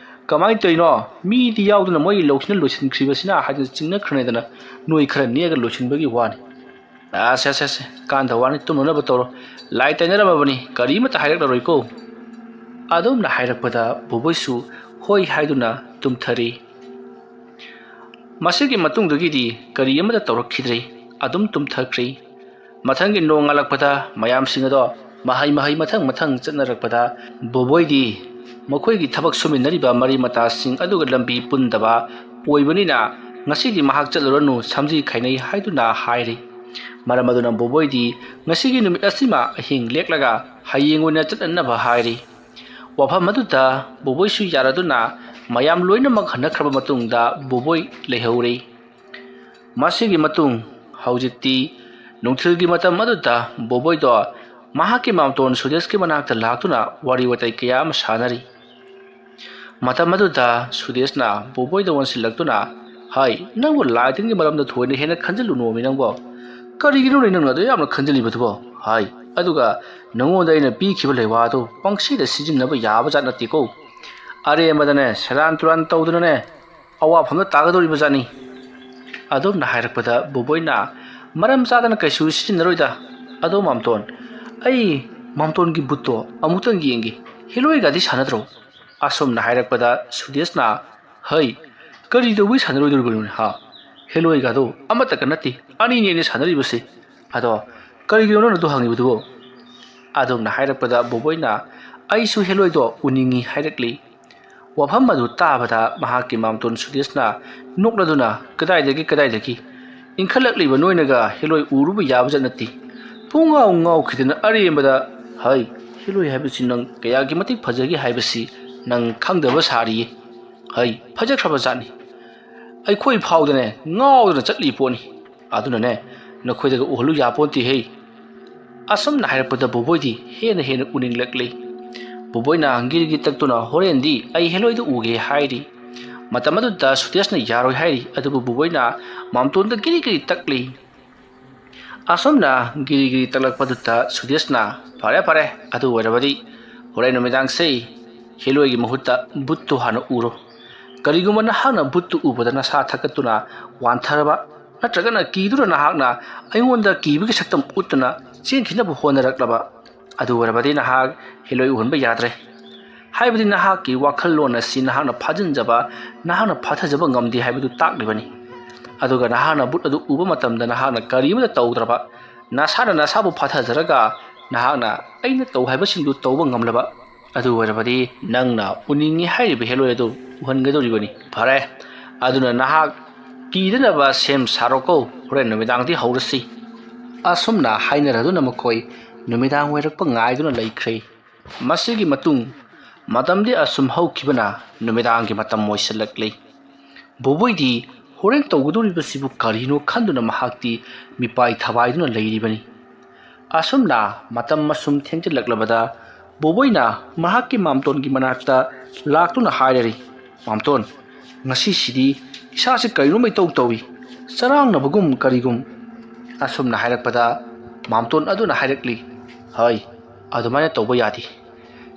ꯀꯃꯥꯏꯅ ꯇꯧꯔꯤꯅꯣ, ꯃꯤꯗꯤ ꯌꯥꯎꯗꯅ ꯃꯣꯏꯒꯤ ꯂꯧꯁꯤꯅ ꯂꯣꯏꯁꯤꯟꯈ꯭ꯔꯤꯕꯁꯤꯅ ꯍꯥꯏꯗꯨꯅ ꯆꯤꯡꯅꯈ꯭ꯔꯅꯤꯗꯅ ꯅꯣꯏ ꯈꯔ ꯅꯦꯛꯑꯒ ꯂꯣꯏꯁꯤꯟꯕꯒꯤ ꯋꯥꯅꯤ꯫" "ꯑꯁ, ꯑꯁ, ꯑꯁ, ꯀꯥꯟꯗ ꯋꯥꯅꯤ, ꯇꯨꯝꯅꯅꯕ ꯇꯧꯔꯣ꯫ ꯂꯥꯏ ꯇꯩꯅꯔꯝꯃꯕꯅꯤ, ꯀꯔꯤꯃꯠꯇ ꯍꯥꯏꯔꯛꯂꯔꯣꯏꯀꯣ꯫" ꯑꯗꯨꯝꯅ ꯍꯥꯏꯔꯛꯄꯗ ꯕꯣꯕꯣꯏꯁꯨ ꯍꯣꯏ ꯍꯥꯏꯗꯨꯅ ꯇꯨꯝꯊꯔꯤ꯫ ꯃꯁꯤꯒꯤ ꯃꯇꯨꯡꯗꯒꯤꯗꯤ ꯀꯔꯤ ꯑꯃꯠꯇ ꯇꯧꯔꯛꯈꯤꯗ꯭ꯔꯦ꯫ ꯑꯗꯨꯝ ꯇꯨꯝꯊꯈ꯭ꯔꯦ꯫ ꯃꯊꯪꯒꯤ ꯅꯣꯡꯉꯥꯜꯂꯛꯄꯗ ꯃꯌꯥꯝꯁꯤꯡ ꯑꯗꯣ ꯃꯍꯩ ꯃꯍꯩ ꯃꯊꯪ ꯃꯊꯪ ꯆꯠꯅꯔꯛꯄꯗ ꯕꯣꯕꯣꯏꯗꯤ ꯃꯈꯣꯏꯒꯤ ꯊꯕꯛ ꯁꯨꯃꯤꯟꯅꯔꯤꯕ ꯃꯔꯤ ꯃꯇꯥꯁꯤꯡ ꯑꯗꯨꯒ ꯂꯝꯕꯤ ꯄꯨꯟꯗꯕ ꯑꯣꯏꯕꯅꯤꯅ ꯉꯁꯤꯗꯤ ꯃꯍꯥꯛ ꯆꯠꯂꯨꯔꯅꯨ, ꯁꯝꯖꯤ ꯈꯥꯏꯅꯩ ꯍꯥꯏꯗꯨꯅ ꯍꯥꯏꯔꯤ꯫ ꯃꯔꯝ ꯑꯗꯨꯅ ꯕꯣꯕꯣꯏꯗꯤ ꯉꯁꯤꯒꯤ ꯅꯨꯃꯤꯠ ꯑꯁꯤꯃ ꯑꯍꯤꯡ ꯂꯦꯛꯂꯒ ꯍꯌꯦꯡ ꯑꯣꯏꯅ ꯆꯠꯅꯅꯕ ꯍꯥꯏꯔꯤ꯫ ꯋꯥꯐꯝ ꯑꯗꯨꯗ ꯕꯣꯕꯣꯏꯁꯨ ꯌꯥꯔꯗꯨꯅ ꯃꯌꯥꯝ ꯂꯣꯏꯅꯃꯛ ꯍꯟꯅꯈ꯭ꯔꯕ ꯃꯇꯨꯡꯗ ꯕꯣꯕꯣꯏ ꯂꯩꯍꯧꯔꯤ꯫ ꯃꯁꯤꯒꯤ ꯃꯇꯨꯡ ꯍꯧꯖꯤꯛꯇꯤ ꯅꯨꯡꯊꯤꯜꯒꯤ ꯃꯇꯝ ꯑꯗꯨꯗ ꯕꯣꯕꯣꯏꯗꯣ ꯃꯍꯥꯛꯀꯤ ꯃꯥꯝꯇꯣꯟ ꯁꯨꯗꯦꯁꯀꯤ ꯃꯅꯥꯛꯇ ꯂꯥꯛꯇꯨꯅ ꯋꯥꯔꯤ ꯋꯥꯇꯥꯏ ꯀꯌꯥ ꯑꯃ ꯁꯥꯟꯅꯔꯤ꯫ ꯃꯇꯝ ꯑꯗꯨꯗ ꯁꯨꯗꯦꯁꯅ ꯕꯣꯕꯣꯏꯗ ꯑꯣꯟꯁꯤꯜꯂꯛꯇꯨꯅ, "ꯍꯥꯏ, ꯅꯪꯕꯨ ꯂꯥꯏ ꯇꯤꯟꯒꯤ ꯃꯔꯝꯗ ꯊꯣꯏꯅ ꯍꯦꯟꯅ ꯈꯟꯖꯤꯜꯂꯨꯅꯣꯃꯤ ꯅꯪꯕꯣ꯫ "ꯀꯔꯤꯒꯤꯅꯣꯅꯦ ꯅꯪꯅ ꯑꯗꯨ ꯌꯥꯝꯅ ꯈꯟꯖꯤꯜꯂꯤꯕꯗꯨꯕꯣ?" ꯍꯥꯏ꯫ "ꯑꯗꯨꯒ ꯅꯉꯣꯟꯗ ꯑꯩꯅ ꯄꯤꯈꯤꯕ ꯂꯩꯋꯥꯗꯨ ꯄꯪꯁꯤꯗ ꯁꯤꯖꯤꯟꯅꯕ ꯌꯥꯕ ꯖꯥꯠ ꯅꯠꯇꯦꯀꯣ꯫ ꯑꯔꯦꯝꯕꯗꯅꯦ ꯁꯦꯔꯥꯟ ꯇꯨꯔꯥꯟ ꯇꯧꯗꯨꯅꯅꯦ ꯑꯋꯥꯐꯝꯗ ꯇꯥꯒꯗꯧꯔꯤꯕ ꯖꯥꯠꯅꯤ"꯫ ꯑꯗꯨꯝꯅ ꯍꯥꯏꯔꯛꯄꯗ ꯕꯣꯕꯣꯏꯅ, "ꯃꯔꯝ ꯆꯥꯗꯅ ꯀꯩꯁꯨ ꯁꯤꯖꯤꯟꯅꯔꯣꯏꯗ꯫ ꯑꯗꯣ ꯃꯥꯝꯇꯣꯟ, ꯑꯩ ꯃꯥꯝꯇꯣꯟꯒꯤ ꯕꯨꯠꯇꯣ ꯑꯃꯨꯛꯇꯪ ꯌꯦꯡꯒꯦ꯫ ꯍꯦꯂꯣꯏꯒꯗꯤ ꯁꯥꯟꯅꯗ꯭ꯔꯣ?" ꯑꯁꯨꯝꯅ ꯍꯥꯏꯔꯛꯄꯗ ꯁꯨꯗꯦꯁꯅ, "ꯍꯩ, ꯀꯔꯤ ꯇꯧꯕꯩ ꯁꯥꯟꯅꯔꯣꯏꯗꯧꯔꯤꯕꯅꯣꯅꯦ ꯍꯥ? ꯍꯦꯂꯣꯏꯒꯗꯣ ꯑꯃꯠꯇꯒ ꯅꯠꯇꯦ, ꯑꯅꯤꯅꯦ ꯑꯩꯅ ꯁꯥꯟꯅꯔꯤꯕꯁꯦ꯫ ꯑꯗꯣ ꯀꯔꯤꯒꯤꯅꯣ ꯅꯪꯅ ꯑꯗꯨ ꯍꯪꯉꯤꯕꯗꯨꯕꯣ?" ꯑꯗꯨꯝꯅ ꯍꯥꯏꯔꯛꯄꯗ ꯕꯣꯕꯣꯏꯅ, "ꯑꯩꯁꯨ ꯍꯦꯂꯣꯏꯗꯣ ꯎꯅꯤꯡꯉꯤ" ꯍꯥꯏꯔꯛꯂꯤ꯫ ꯋꯥꯐꯝ ꯑꯗꯨ ꯇꯥꯕꯗ ꯃꯍꯥꯛꯀꯤ ꯃꯥꯝꯇꯣꯟ ꯁꯨꯗꯦꯁꯅ ꯅꯣꯛꯂꯗꯨꯅ, "ꯀꯗꯥꯏꯗꯒꯤ, ꯀꯗꯥꯏꯗꯒꯤ? ꯏꯟꯈꯠꯂꯛꯂꯤꯕ ꯅꯣꯏꯅꯒ ꯍꯦꯂꯣꯏ ꯎꯔꯨꯕ ꯌꯥꯕ ꯖꯥꯠ ꯅꯠꯇꯦ꯫ ꯄꯨꯡꯉꯥꯎ ꯉꯥꯎꯈꯤꯗꯅ ꯑꯔꯦꯝꯕꯗ꯫ ꯍꯩ, ꯍꯦꯂꯣꯏ ꯍꯥꯏꯕꯁꯤ ꯅꯪ ꯀꯌꯥꯒꯤ ꯃꯇꯤꯛ ꯐꯖꯒꯦ ꯍꯥꯏꯕꯁꯤ ꯅꯪ ꯈꯪꯗꯕ ꯁꯥꯔꯤꯌꯦ꯫ ꯍꯩ, ꯐꯖꯈ꯭ꯔꯕ ꯖꯥꯠꯅꯤ꯫ ꯑꯩꯈꯣꯏ ꯐꯥꯎꯗꯅꯦ ꯉꯥꯎꯗꯅ ꯆꯠꯂꯤ ꯄꯣꯠꯅꯤ꯫ ꯑꯗꯨꯅꯅꯦ ꯅꯈꯣꯏꯗꯒ ꯎꯍꯜꯂꯨ ꯌꯥꯄꯣꯟꯇꯦꯍꯦ"꯫ ꯑꯁꯨꯝꯅ ꯍꯥꯏꯔꯛꯄꯗ ꯕꯣꯕꯣꯏꯗꯤ ꯍꯦꯟꯅ ꯍꯦꯟꯅ ꯎꯅꯤꯡꯂꯛꯂꯤ꯫ ꯕꯣꯕꯣꯏꯅ ꯒꯤꯔꯤꯒꯤ ꯇꯛꯇꯨꯅ, "ꯍꯣꯔꯦꯟꯗꯤ ꯑꯩ ꯍꯦꯂꯣꯏꯗꯨ ꯎꯒꯦ" ꯍꯥꯏꯔꯤ꯫ ꯃꯇꯝ ꯑꯗꯨꯗ ꯁꯨꯗꯦꯁꯅ ꯌꯥꯔꯣꯏ ꯍꯥꯏꯔꯤ, ꯑꯗꯨꯕꯨ ꯕꯣꯕꯣꯏꯅ ꯃꯥꯝꯇꯣꯟꯗ ꯒꯤꯔꯤ ꯒꯤꯔꯤ ꯇꯛꯂꯤ꯫ ꯑꯁꯨꯝꯅ ꯒꯤꯔꯤ ꯒꯤꯔꯤ ꯇꯛꯂꯛꯄꯗꯨꯗ ꯁꯨꯗꯦꯁꯅ, "ꯐꯔꯦ ꯐꯔꯦ, ꯑꯗꯨ ꯑꯣꯏꯔꯕꯗꯤ ꯍꯣꯔꯦꯟ ꯅꯨꯃꯤꯗꯥꯡꯁꯦ ꯍꯦꯂꯣꯏꯒꯤ ꯃꯍꯨꯠꯇ ꯕꯨꯠꯇꯨ ꯍꯥꯟꯅ ꯎꯔꯣ꯫ ꯀꯔꯤꯒꯨꯝꯕ ꯅꯍꯥꯛꯅ ꯕꯨꯠꯇꯨ ꯎꯕꯗ ꯅꯁꯥ ꯊꯛꯀꯠꯇꯨꯅ ꯋꯥꯟꯊꯔꯕ ꯅꯠꯇ꯭ꯔꯒꯅ ꯀꯤꯗꯨꯅ ꯅꯍꯥꯛꯅ ꯑꯩꯉꯣꯟꯗ ꯀꯤꯕꯒꯤ ꯁꯛꯇꯝ ꯎꯠꯇꯨꯅ ꯆꯦꯟꯈꯤꯅꯕ ꯍꯣꯠꯅꯔꯛꯂꯕ, ꯑꯗꯨ ꯑꯣꯏꯔꯕꯗꯤ ꯅꯍꯥꯛ ꯍꯦꯂꯣꯏ ꯎꯍꯟꯕ ꯌꯥꯗ꯭ꯔꯦ꯫ ꯍꯥꯏꯕꯗꯤ ꯅꯍꯥꯛꯀꯤ ꯋꯥꯈꯜꯂꯣꯟ ꯑꯁꯤ ꯅꯍꯥꯛꯅ ꯐꯥꯖꯤꯟꯖꯕ, ꯅꯍꯥꯛꯅ ꯐꯥꯊꯖꯕ ꯉꯝꯗꯦ ꯍꯥꯏꯕꯗꯨ ꯇꯥꯛꯂꯤꯕꯅꯤ꯫ ꯑꯗꯨꯒ ꯅꯍꯥꯛꯅ ꯕꯨꯠ ꯑꯗꯨ ꯎꯕ ꯃꯇꯝꯗ ꯅꯍꯥꯛꯅ ꯀꯔꯤꯃꯠꯇ ꯇꯧꯗ꯭ꯔꯕ, ꯅꯁꯥꯅ ꯅꯁꯥꯕꯨ ꯐꯥꯊꯖꯔꯒ ꯅꯍꯥꯛꯅ ꯑꯩꯅ ꯇꯧ ꯍꯥꯏꯕꯁꯤꯡꯗꯨ ꯇꯧꯕ ꯉꯝꯂꯕ, ꯑꯗꯨ ꯑꯣꯏꯔꯕꯗꯤ ꯅꯪꯅ ꯎꯅꯤꯡꯉꯤ ꯍꯥꯏꯔꯤꯕ ꯍꯦꯂꯣꯏ ꯑꯗꯨ ꯎꯍꯟꯒꯗꯧꯔꯤꯕꯅꯤ꯫ ꯐꯔꯦ, ꯑꯗꯨꯅ ꯅꯍꯥꯛ ꯀꯤꯗꯅꯕ ꯁꯦꯝ ꯁꯥꯔꯣꯀꯣ, ꯍꯣꯔꯦꯟ ꯅꯨꯃꯤꯗꯥꯡꯗꯤ ꯍꯧꯔꯁꯤ"꯫ ꯑꯁꯨꯝꯅ ꯍꯥꯏꯅꯔꯗꯨꯅ ꯃꯈꯣꯏ ꯅꯨꯃꯤꯗꯥꯡ ꯑꯣꯏꯔꯛꯄ ꯉꯥꯏꯗꯨꯅ ꯂꯩꯈ꯭ꯔꯦ꯫ ꯃꯁꯤꯒꯤ ꯃꯇꯨꯡ ꯃꯇꯝꯗꯤ ꯑꯁꯨꯝ ꯍꯧꯈꯤꯕꯅ ꯅꯨꯃꯤꯗꯥꯡꯒꯤ ꯃꯇꯝ ꯑꯣꯏꯁꯤꯜꯂꯛꯂꯤ꯫ ꯕꯣꯕꯣꯏꯗꯤ ꯍꯣꯔꯦꯟ ꯇꯧꯒꯗꯧꯔꯤꯕꯁꯤꯕꯨ ꯀꯔꯤꯅꯣ ꯈꯟꯗꯨꯅ ꯃꯍꯥꯛꯇꯤ ꯃꯤꯄꯥꯏ ꯊꯕꯥꯏꯗꯨꯅ ꯂꯩꯔꯤꯕꯅꯤ꯫ ꯑꯁꯨꯝꯅ ꯃꯇꯝ ꯑꯁꯨꯝ ꯊꯦꯡꯖꯤꯜꯂꯛꯂꯕꯗ ꯕꯣꯕꯣꯏꯅ ꯃꯍꯥꯛꯀꯤ ꯃꯥꯝꯇꯣꯟꯒꯤ ꯃꯅꯥꯛꯇ ꯂꯥꯛꯇꯨꯅ ꯍꯥꯏꯔꯔꯤ, "ꯃꯥꯝꯇꯣꯟ, ꯉꯁꯤꯁꯤꯗꯤ ꯏꯁꯥꯁꯦ ꯀꯔꯤꯅꯣꯝ ꯏꯇꯧ ꯇꯧꯏ, ꯆꯔꯥꯡꯅꯕꯒꯨꯝ ꯀꯔꯤꯒꯨꯝ"꯫ ꯑꯁꯨꯝꯅ ꯍꯥꯏꯔꯛꯄꯗ ꯃꯥꯝꯇꯣꯟ ꯑꯗꯨꯅ ꯍꯥꯏꯔꯛꯂꯤ, "ꯍꯣꯏ, ꯑꯗꯨꯃꯥꯏꯅ ꯇꯧꯕ ꯌꯥꯗꯦ꯫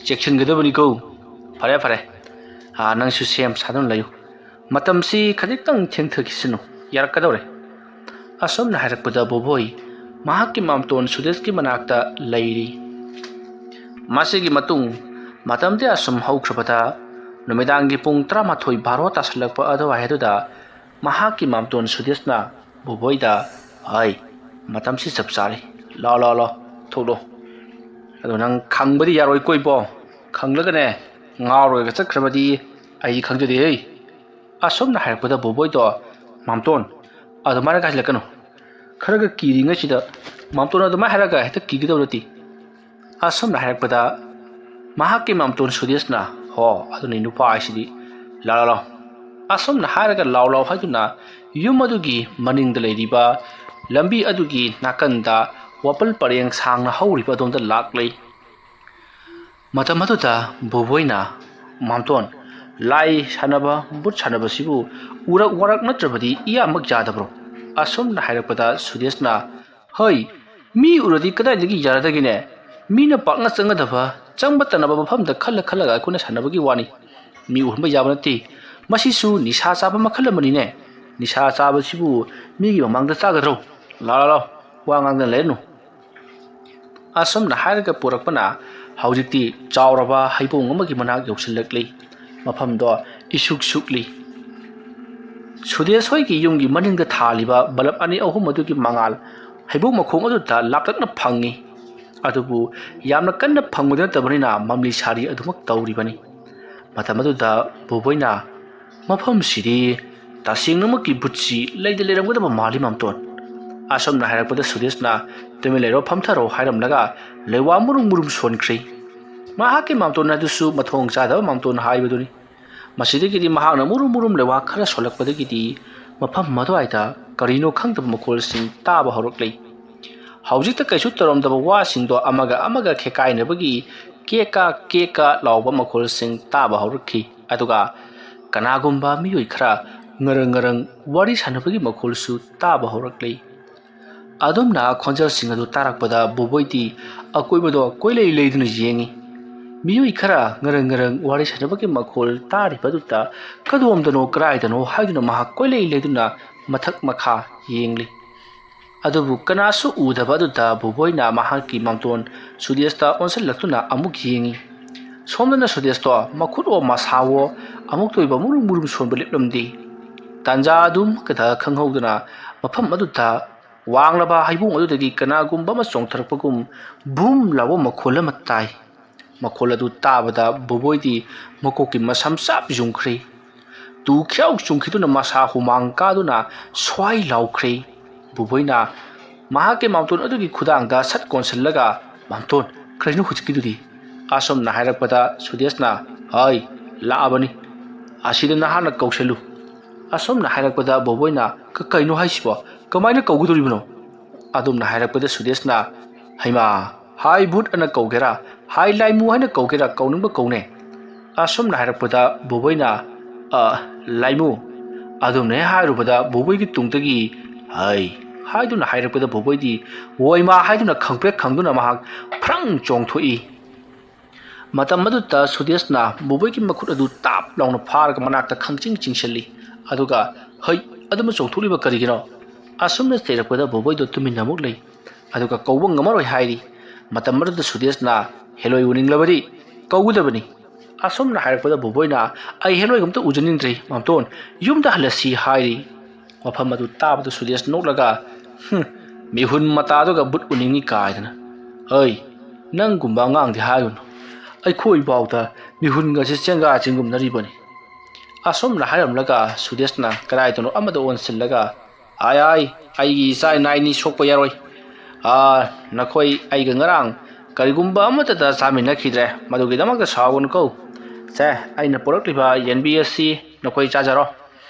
ꯆꯦꯛꯁꯤꯟꯒꯗꯕꯅꯤꯀꯣ꯫ ꯐꯔꯦ, ꯐꯔꯦ꯫ ꯑꯥ, ꯅꯪꯁꯨ ꯁꯦꯝ ꯁꯥꯗꯨꯅ ꯂꯩꯌꯨ꯫ ꯃꯇꯝꯁꯤ ꯈꯖꯤꯛꯇꯪ ꯊꯦꯡꯊꯈꯤꯁꯅꯨ꯫ ꯌꯥꯔꯛꯀꯗꯧꯔꯦ꯫" ꯑꯁꯨꯝꯅ ꯍꯥꯏꯔꯛꯄꯗ ꯕꯣꯕꯣꯏ ꯃꯍꯥꯛꯀꯤ ꯃꯥꯝꯇꯣꯟ ꯁꯨꯗꯦꯁꯀꯤ ꯃꯅꯥꯛꯇ ꯂꯩꯔꯤ꯫ ꯃꯁꯤꯒꯤ ꯃꯇꯨꯡ ꯃꯇꯝꯗꯤ ꯑꯁꯨꯝ ꯍꯧꯈ꯭ꯔꯕꯗ ꯅꯨꯃꯤꯗꯥꯡꯒꯤ ꯄꯨꯡ ꯇꯔꯥꯃꯥꯊꯣꯏ ꯕꯥꯔꯣ ꯇꯥꯁꯜꯂꯛꯄ ꯑꯗꯨꯋꯥꯏ ꯑꯗꯨꯗ ꯃꯍꯥꯛꯀꯤ ꯃꯥꯝꯇꯣꯟ ꯁꯨꯗꯦꯁꯅ ꯕꯣꯕꯣꯏꯗ, "ꯍꯩ, ꯃꯇꯝꯁꯤ ꯆꯞ ꯆꯥꯔꯦ꯫ ꯂꯥꯎ, ꯂꯥꯎ, ꯂꯥꯎ, ꯊꯣꯛꯂꯣ꯫ ꯑꯗꯣ ꯅꯪ ꯈꯪꯕꯗꯤ ꯌꯥꯔꯣꯏ ꯀꯣꯏꯕꯣ꯫ ꯈꯪꯂꯒꯅꯦ, ꯉꯥꯎꯔꯒ ꯆꯠꯈ꯭ꯔꯕꯗꯤ ꯑꯩꯗꯤ ꯈꯪꯖꯗꯦꯍꯦ꯫" ꯑꯁꯨꯝꯅ ꯍꯥꯏꯔꯛꯄꯗ ꯕꯣꯕꯣꯏꯗꯣ, "ꯃꯥꯝꯇꯣꯟ, ꯑꯗꯨꯃꯥꯏꯅ ꯍꯥꯏꯖꯤꯜꯂꯛꯀꯅꯨ꯫ ꯈꯔꯒ ꯀꯤꯔꯤꯉꯩꯁꯤꯗ ꯃꯥꯝꯇꯣꯟ ꯑꯗꯨꯃꯥꯏꯅ ꯍꯥꯏꯔꯒ ꯍꯦꯛꯇ ꯀꯤꯒꯗꯧ ꯅꯠꯇꯦ꯫" ꯑꯁꯨꯝꯅ ꯍꯥꯏꯔꯛꯄꯗ ꯃꯍꯥꯛꯀꯤ ꯃꯥꯝꯇꯣꯟ ꯁꯨꯗꯦꯁꯅ, "ꯍꯣ, ꯑꯗꯨꯅꯤ ꯅꯨꯄꯥ ꯍꯥꯏꯁꯤꯗꯤ꯫ ꯂꯥꯎ, ꯂꯥꯎ, ꯂꯥꯎ꯫" ꯑꯁꯨꯝꯅ ꯍꯥꯏꯔꯒ ꯂꯥꯎ ꯂꯥꯎ ꯍꯥꯏꯗꯨꯅ ꯌꯨꯝ ꯑꯗꯨꯒꯤ ꯃꯅꯤꯡꯗ ꯂꯩꯔꯤꯕ ꯂꯝꯕꯤ ꯑꯗꯨꯒꯤ ꯅꯥꯀꯟꯗ ꯋꯥꯄꯜ ꯄꯔꯦꯡ ꯁꯥꯡꯅ ꯍꯧꯔꯤꯕ ꯑꯗꯣꯝꯗ ꯂꯥꯛꯂꯦ꯫ ꯃꯇꯝ ꯑꯗꯨꯗ ꯕꯣꯕꯣꯏꯅ, "ꯃꯥꯝꯇꯣꯟ, ꯂꯥꯏ ꯁꯥꯟꯅꯕ, ꯕꯨꯠ ꯁꯥꯟꯅꯕꯁꯤꯕꯨ ꯎꯔꯛ ꯋꯥꯔꯛ ꯅꯠꯇ꯭ꯔꯕꯗꯤ ꯏꯌꯥꯃꯛ ꯌꯥꯗꯕ꯭ꯔꯣ?" ꯑꯁꯨꯝꯅ ꯍꯥꯏꯔꯛꯄꯗ ꯁꯨꯗꯦꯁꯅ, "ꯍꯣꯏ, ꯃꯤ ꯎꯔꯗꯤ ꯀꯗꯥꯏꯗꯒꯤ ꯌꯥꯔꯗꯒꯦꯅꯦ? ꯃꯤꯅ ꯄꯥꯛꯅ ꯆꯪꯒꯗꯕ, ꯆꯪꯕ ꯇꯟꯅꯕ ꯃꯐꯝꯗ ꯈꯜꯂ ꯈꯜꯂꯒ ꯑꯩꯈꯣꯏꯅ ꯁꯥꯟꯅꯕꯒꯤ ꯋꯥꯅꯤ꯫ ꯃꯤ ꯎꯍꯟꯕ ꯌꯥꯕ ꯅꯠꯇꯦ꯫ ꯃꯁꯤꯁꯨ ꯅꯤꯁꯥ ꯆꯥꯕ ꯃꯈꯜ ꯑꯃꯅꯤꯅꯦ꯫ ꯅꯤꯁꯥ ꯆꯥꯕꯁꯤꯕꯨ ꯃꯤꯒꯤ ꯃꯃꯥꯡꯗ ꯆꯥꯒꯗ꯭ꯔꯣ? ꯂꯥꯎ, ꯂꯥꯎ, ꯂꯥꯎ, ꯋꯥ ꯉꯥꯡꯗꯅ ꯂꯩꯔꯅꯨ꯫" ꯑꯁꯨꯝꯅ ꯍꯥꯏꯔꯒ ꯄꯨꯔꯛꯄꯅ ꯍꯧꯖꯤꯛꯇꯤ ꯆꯥꯎꯔꯕ ꯍꯩꯕꯣꯡ ꯑꯃꯒꯤ ꯃꯅꯥꯛ ꯌꯧꯁꯤꯜꯂꯛꯂꯤ꯫ ꯃꯐꯝꯗꯣ ꯏꯁꯨꯛ ꯁꯨꯛꯂꯤ꯫ ꯁꯨꯗꯦꯁ ꯍꯣꯏꯒꯤ ꯌꯨꯝꯒꯤ ꯃꯅꯤꯡꯗ ꯊꯥꯜꯂꯤꯕ ꯕꯂꯞ ꯑꯅꯤ ꯑꯍꯨꯝ ꯑꯗꯨꯒꯤ ꯃꯉꯥꯜ ꯍꯩꯕꯣꯡ ꯃꯈꯣꯡ ꯑꯗꯨꯗ ꯂꯥꯞꯇꯛꯅ ꯐꯪꯉꯤ꯫ ꯑꯗꯨꯕꯨ ꯌꯥꯝꯅ ꯀꯟꯅ ꯐꯪꯕꯗꯤ ꯅꯠꯇꯕꯅꯤꯅ ꯃꯝꯂꯤ ꯁꯥꯔꯤ ꯑꯗꯨꯃꯛ ꯇꯧꯔꯤꯕꯅꯤ꯫ ꯃꯇꯝ ꯑꯗꯨꯗ ꯕꯣꯕꯣꯏꯅ, "ꯃꯐꯝꯁꯤꯗꯤ ꯇꯁꯦꯡꯅꯃꯛꯀꯤ ꯕꯨꯠꯁꯤ ꯂꯩꯗꯤ ꯂꯩꯔꯝꯒꯗꯕ ꯃꯥꯜꯂꯤ, ꯃꯥꯝꯇꯣꯟ꯫" ꯑꯁꯨꯝꯅ ꯍꯥꯏꯔꯛꯄꯗ ꯁꯨꯗꯦꯁꯅ, "ꯇꯨꯃꯤꯟ ꯂꯩꯔꯣ, ꯐꯝꯊꯔꯣ" ꯍꯥꯏꯔꯝꯂꯒ ꯂꯩꯋꯥ ꯃꯨꯔꯨꯝ ꯃꯨꯔꯨꯝ ꯁꯣꯟꯈ꯭ꯔꯦ꯫ ꯃꯍꯥꯛꯀꯤ ꯃꯥꯝꯇꯣꯟ ꯑꯗꯨꯁꯨ ꯃꯊꯣꯡ ꯆꯥꯗꯕ ꯃꯥꯝꯇꯣꯟ ꯍꯥꯏꯕꯗꯨꯅꯤ꯫ ꯃꯁꯤꯗꯒꯤꯗꯤ ꯃꯍꯥꯛꯅ ꯃꯨꯔꯨꯝ ꯃꯨꯔꯨꯝ ꯂꯩꯋꯥ ꯈꯔ ꯁꯣꯜꯂꯛꯄꯗꯒꯤꯗꯤ ꯃꯐꯝ ꯑꯗꯨꯋꯥꯏꯗ ꯀꯔꯤꯅꯣ ꯈꯪꯗꯕ ꯃꯈꯣꯜꯁꯤꯡ ꯇꯥꯕ ꯍꯧꯔꯛꯂꯦ꯫ ꯍꯧꯖꯤꯛꯇ ꯀꯩꯁꯨ ꯇꯧꯔꯝꯗꯕ ꯋꯥꯁꯤꯡꯗꯣ ꯑꯃꯒ ꯑꯃꯒ ꯈꯦꯀꯥꯏꯅꯕꯒꯤ ꯀꯦꯛꯀ ꯀꯦꯛꯀ ꯂꯥꯎꯕ ꯃꯈꯣꯜꯁꯤꯡ ꯇꯥꯕ ꯍꯧꯔꯛꯈꯤ꯫ ꯑꯗꯨꯒ ꯀꯅꯥꯒꯨꯝꯕ ꯃꯤꯑꯣꯏ ꯈꯔ ꯉꯔꯪ ꯉꯔꯪ ꯋꯥꯔꯤ ꯁꯥꯟꯅꯕꯒꯤ ꯃꯈꯣꯜꯁꯨ ꯇꯥꯕ ꯍꯧꯔꯛꯂꯤ꯫ ꯑꯗꯨꯝꯅ ꯈꯣꯟꯖꯦꯜꯁꯤꯡ ꯑꯗꯨ ꯇꯥꯔꯛꯄꯗ ꯕꯣꯕꯣꯏꯗꯤ ꯑꯀꯣꯏꯕꯗꯣ ꯀꯣꯏꯂꯩ ꯂꯩꯗꯨꯅ ꯌꯦꯡꯏ꯫ ꯃꯤꯑꯣꯏ ꯈꯔ ꯉꯔꯪ ꯉꯔꯪ ꯋꯥꯔꯤ ꯁꯥꯟꯅꯕꯒꯤ ꯃꯈꯣꯜ ꯇꯥꯔꯤꯕ ꯑꯗꯨꯗ ꯀꯗꯣꯝꯗꯅꯣ ꯀꯗꯥꯏꯗꯅꯣ ꯍꯥꯏꯗꯨꯅ ꯃꯍꯥꯛ ꯀꯣꯏꯂꯩ ꯂꯩꯗꯨꯅ ꯃꯊꯛ ꯃꯈꯥ ꯌꯦꯡꯂꯤ꯫ ꯑꯗꯨꯕꯨ ꯀꯅꯥꯁꯨ ꯎꯗꯕ ꯑꯗꯨꯗ ꯕꯣꯕꯣꯏꯅ ꯃꯍꯥꯛꯀꯤ ꯃꯥꯝꯇꯣꯟ ꯁꯨꯗꯦꯁꯇ ꯑꯣꯟꯁꯤꯜꯂꯛꯇꯨꯅ ꯑꯃꯨꯛ ꯌꯦꯡꯏ꯫ ꯁꯣꯝꯗꯅ ꯁꯨꯗꯦꯁꯇꯣ ꯃꯈꯨꯠꯋꯣ ꯃꯁꯥꯋꯣ ꯑꯃꯨꯛꯇ ꯑꯣꯏꯕ ꯃꯨꯔꯨꯝ ꯃꯨꯔꯨꯝ ꯁꯣꯟꯕ ꯂꯦꯞꯂꯝꯗꯦ꯫ ꯇꯥꯟꯖꯥ ꯑꯗꯨꯝ ꯈꯛꯇ ꯈꯪꯍꯧꯗꯅ ꯃꯐꯝ ꯑꯗꯨꯗ ꯋꯥꯡꯂꯕ ꯍꯩꯕꯣꯡ ꯑꯗꯨꯗꯒꯤ ꯀꯅꯥꯒꯨꯝꯕ ꯑꯃ ꯆꯣꯡꯊꯔꯛꯄꯒꯨꯝ ꯚꯨꯝ ꯂꯥꯎꯕ ꯃꯈꯣꯜ ꯑꯃ ꯇꯥꯏ꯫ ꯃꯈꯣꯜ ꯑꯗꯨ ꯇꯥꯕꯗ ꯕꯣꯕꯣꯏꯗꯤ ꯃꯀꯣꯛꯀꯤ ꯃꯁꯝ ꯆꯞ ꯌꯨꯡꯈ꯭ꯔꯦ꯫ ꯇꯨ ꯈ꯭ꯌꯥꯎ ꯆꯨꯡꯈꯤꯗꯨꯅ ꯃꯁꯥ ꯍꯨꯃꯥꯡ ꯀꯥꯗꯨꯅ ꯁ꯭ꯋꯥꯏ ꯂꯥꯎꯈ꯭ꯔꯦ꯫ ꯕꯣꯕꯣꯏꯅ ꯃꯍꯥꯛꯀꯤ ꯃꯥꯝꯇꯣꯟ ꯑꯗꯨꯒꯤ ꯈꯨꯗꯥꯡꯗ ꯁꯠ ꯀꯣꯟꯁꯤꯜꯂꯒ, "ꯃꯥꯝꯇꯣꯟ, ꯀꯔꯤꯅꯣ ꯍꯧꯖꯤꯛꯀꯤꯗꯨꯗꯤ?" ꯑꯁꯨꯝꯅ ꯍꯥꯏꯔꯛꯄꯗ ꯁꯨꯗꯦꯁꯅ, "ꯍꯥꯏ, ꯂꯥꯛꯑꯕꯅꯤ꯫ ꯑꯁꯤꯗ ꯅꯍꯥꯛꯅ ꯀꯧꯁꯜꯂꯨ꯫" ꯑꯁꯨꯝꯅ ꯍꯥꯏꯔꯛꯄꯗ ꯕꯣꯕꯣꯏꯅ, "ꯀ-, ꯀꯩꯅꯣ ꯍꯥꯏꯁꯤꯕꯣ? ꯀꯃꯥꯏꯅ ꯀꯧꯒꯗꯧꯔꯤꯕꯅꯣ?" ꯑꯗꯨꯝꯅ ꯍꯥꯏꯔꯛꯄꯗ ꯁꯨꯗꯦꯁꯅ, "ꯍꯩꯃꯥ, ꯍꯥꯏ ꯚꯨꯠ ꯑꯅ ꯀꯧꯒꯦꯔꯥ, ꯍꯥꯏ ꯂꯥꯏꯃꯨ ꯍꯥꯏꯅ ꯀꯧꯒꯦꯔꯥ, ꯀꯧꯅꯤꯡꯕ ꯀꯧꯅꯦ꯫" ꯑꯁꯨꯝꯅ ꯍꯥꯏꯔꯛꯄꯗ ꯕꯣꯕꯣꯏꯅ, "ꯑ, ꯂꯥꯏꯃꯨ?" ꯑꯗꯨꯝꯅ ꯍꯦꯛ ꯍꯥꯏꯔꯨꯕꯗ ꯕꯣꯕꯣꯏꯒꯤ ꯇꯨꯡꯗꯒꯤ, "ꯍꯩ" ꯍꯥꯏꯗꯨꯅ ꯍꯥꯏꯔꯛꯄꯗ ꯕꯣꯕꯣꯏꯗꯤ, "ꯋꯣꯏꯃꯥ" ꯍꯥꯏꯗꯨꯅ ꯈꯪꯄ꯭ꯔꯦꯛ ꯈꯪꯗꯨꯅ ꯃꯍꯥꯛ ꯐ꯭ꯔꯪ ꯆꯣꯡꯊꯣꯛꯏ꯫ ꯃꯇꯝ ꯑꯗꯨꯗ ꯁꯨꯗꯦꯁꯅ ꯕꯣꯕꯣꯏꯒꯤ ꯃꯈꯨꯠ ꯑꯗꯨ ꯇꯥꯞ ꯂꯥꯎꯅ ꯐꯥꯔꯒ ꯃꯅꯥꯛꯇ ꯈꯪꯆꯤꯡ ꯆꯤꯡꯁꯤꯜꯂꯤ꯫ ꯑꯗꯨꯒ, "ꯍꯩ, ꯑꯗꯨꯝꯅ ꯆꯣꯡꯊꯣꯛꯂꯤꯕ ꯀꯔꯤꯒꯤꯅꯣ?" ꯑꯁꯨꯝꯅ ꯆꯩꯔꯛꯄꯗ ꯕꯣꯕꯣꯏꯗꯣ ꯇꯨꯃꯤꯟꯅ ꯑꯃꯨꯛ ꯂꯩ꯫ ꯑꯗꯨꯒ ꯀꯧꯕ ꯉꯝꯃꯔꯣꯏ ꯍꯥꯏꯔꯤ꯫ ꯃꯇꯝ ꯑꯗꯨꯗ ꯁꯨꯗꯦꯁꯅ, "ꯍꯦꯂꯣꯏ ꯎꯅꯤꯡꯂꯕꯗꯤ ꯀꯧꯒꯗꯕꯅꯤ꯫" ꯑꯁꯨꯝꯅ ꯍꯥꯏꯔꯛꯄꯗ ꯕꯣꯕꯣꯏꯅ, "ꯑꯩ ꯍꯦꯂꯣꯏꯒ ꯑꯝꯇ ꯎꯖꯅꯤꯡꯗ꯭ꯔꯦ, ꯃꯥꯝꯇꯣꯟ, ꯌꯨꯝꯗ ꯍꯜꯂꯁꯤ" ꯍꯥꯏꯔꯤ꯫ ꯋꯥꯐꯝ ꯑꯗꯨ ꯇꯥꯕꯗ ꯁꯨꯗꯦꯁ ꯅꯣꯛꯂꯒ, "ꯍꯨꯝ, ꯃꯤꯍꯨꯟ ꯃꯇꯥꯗꯨꯒ ꯕꯨꯠ ꯎꯅꯤꯡꯉꯤ ꯀꯥꯏꯗꯅ꯫ ꯍꯩ, ꯅꯪꯒꯨꯝꯕ ꯑꯉꯥꯡꯗꯤ ꯍꯥꯏꯒꯅꯨ꯫ ꯑꯩꯈꯣꯏ ꯐꯥꯎꯗ ꯃꯤꯍꯨꯟꯒꯁꯦ ꯆꯦꯡꯒꯥ ꯆꯦꯡꯒꯨꯝꯅꯔꯤꯕꯅꯤ꯫" ꯑꯁꯨꯝꯅ ꯍꯥꯏꯔꯝꯂꯒ ꯁꯨꯗꯦꯁꯅ ꯀꯗꯥꯏꯗꯅꯣ ꯑꯃꯗ ꯑꯣꯟꯁꯤꯜꯂꯒ, "ꯑꯥꯏ, ꯑꯥꯏ, ꯑꯩꯒꯤ ꯏꯆꯥ ꯏꯅꯥꯏꯅꯤ ꯁꯣꯛꯄ ꯌꯥꯔꯣꯏ꯫ ꯑꯥ, ꯅꯈꯣꯏ ꯑꯩꯒ ꯉꯔꯥꯡ ꯀꯔꯤꯒꯨꯝꯕ ꯑꯃꯠꯇꯗ ꯆꯥꯃꯤꯟꯅꯈꯤꯗ꯭ꯔꯦ, ꯃꯗꯨꯒꯤꯗꯃꯛꯇ ꯁꯥꯎꯒꯅꯨꯀꯣ꯫ ꯁꯦ, ꯑꯩꯅ ꯄꯨꯔꯛꯂꯤꯕ ꯌꯦꯟꯕꯤ ꯑꯁꯤ ꯅꯈꯣꯏ ꯆꯥꯖꯔꯣ꯫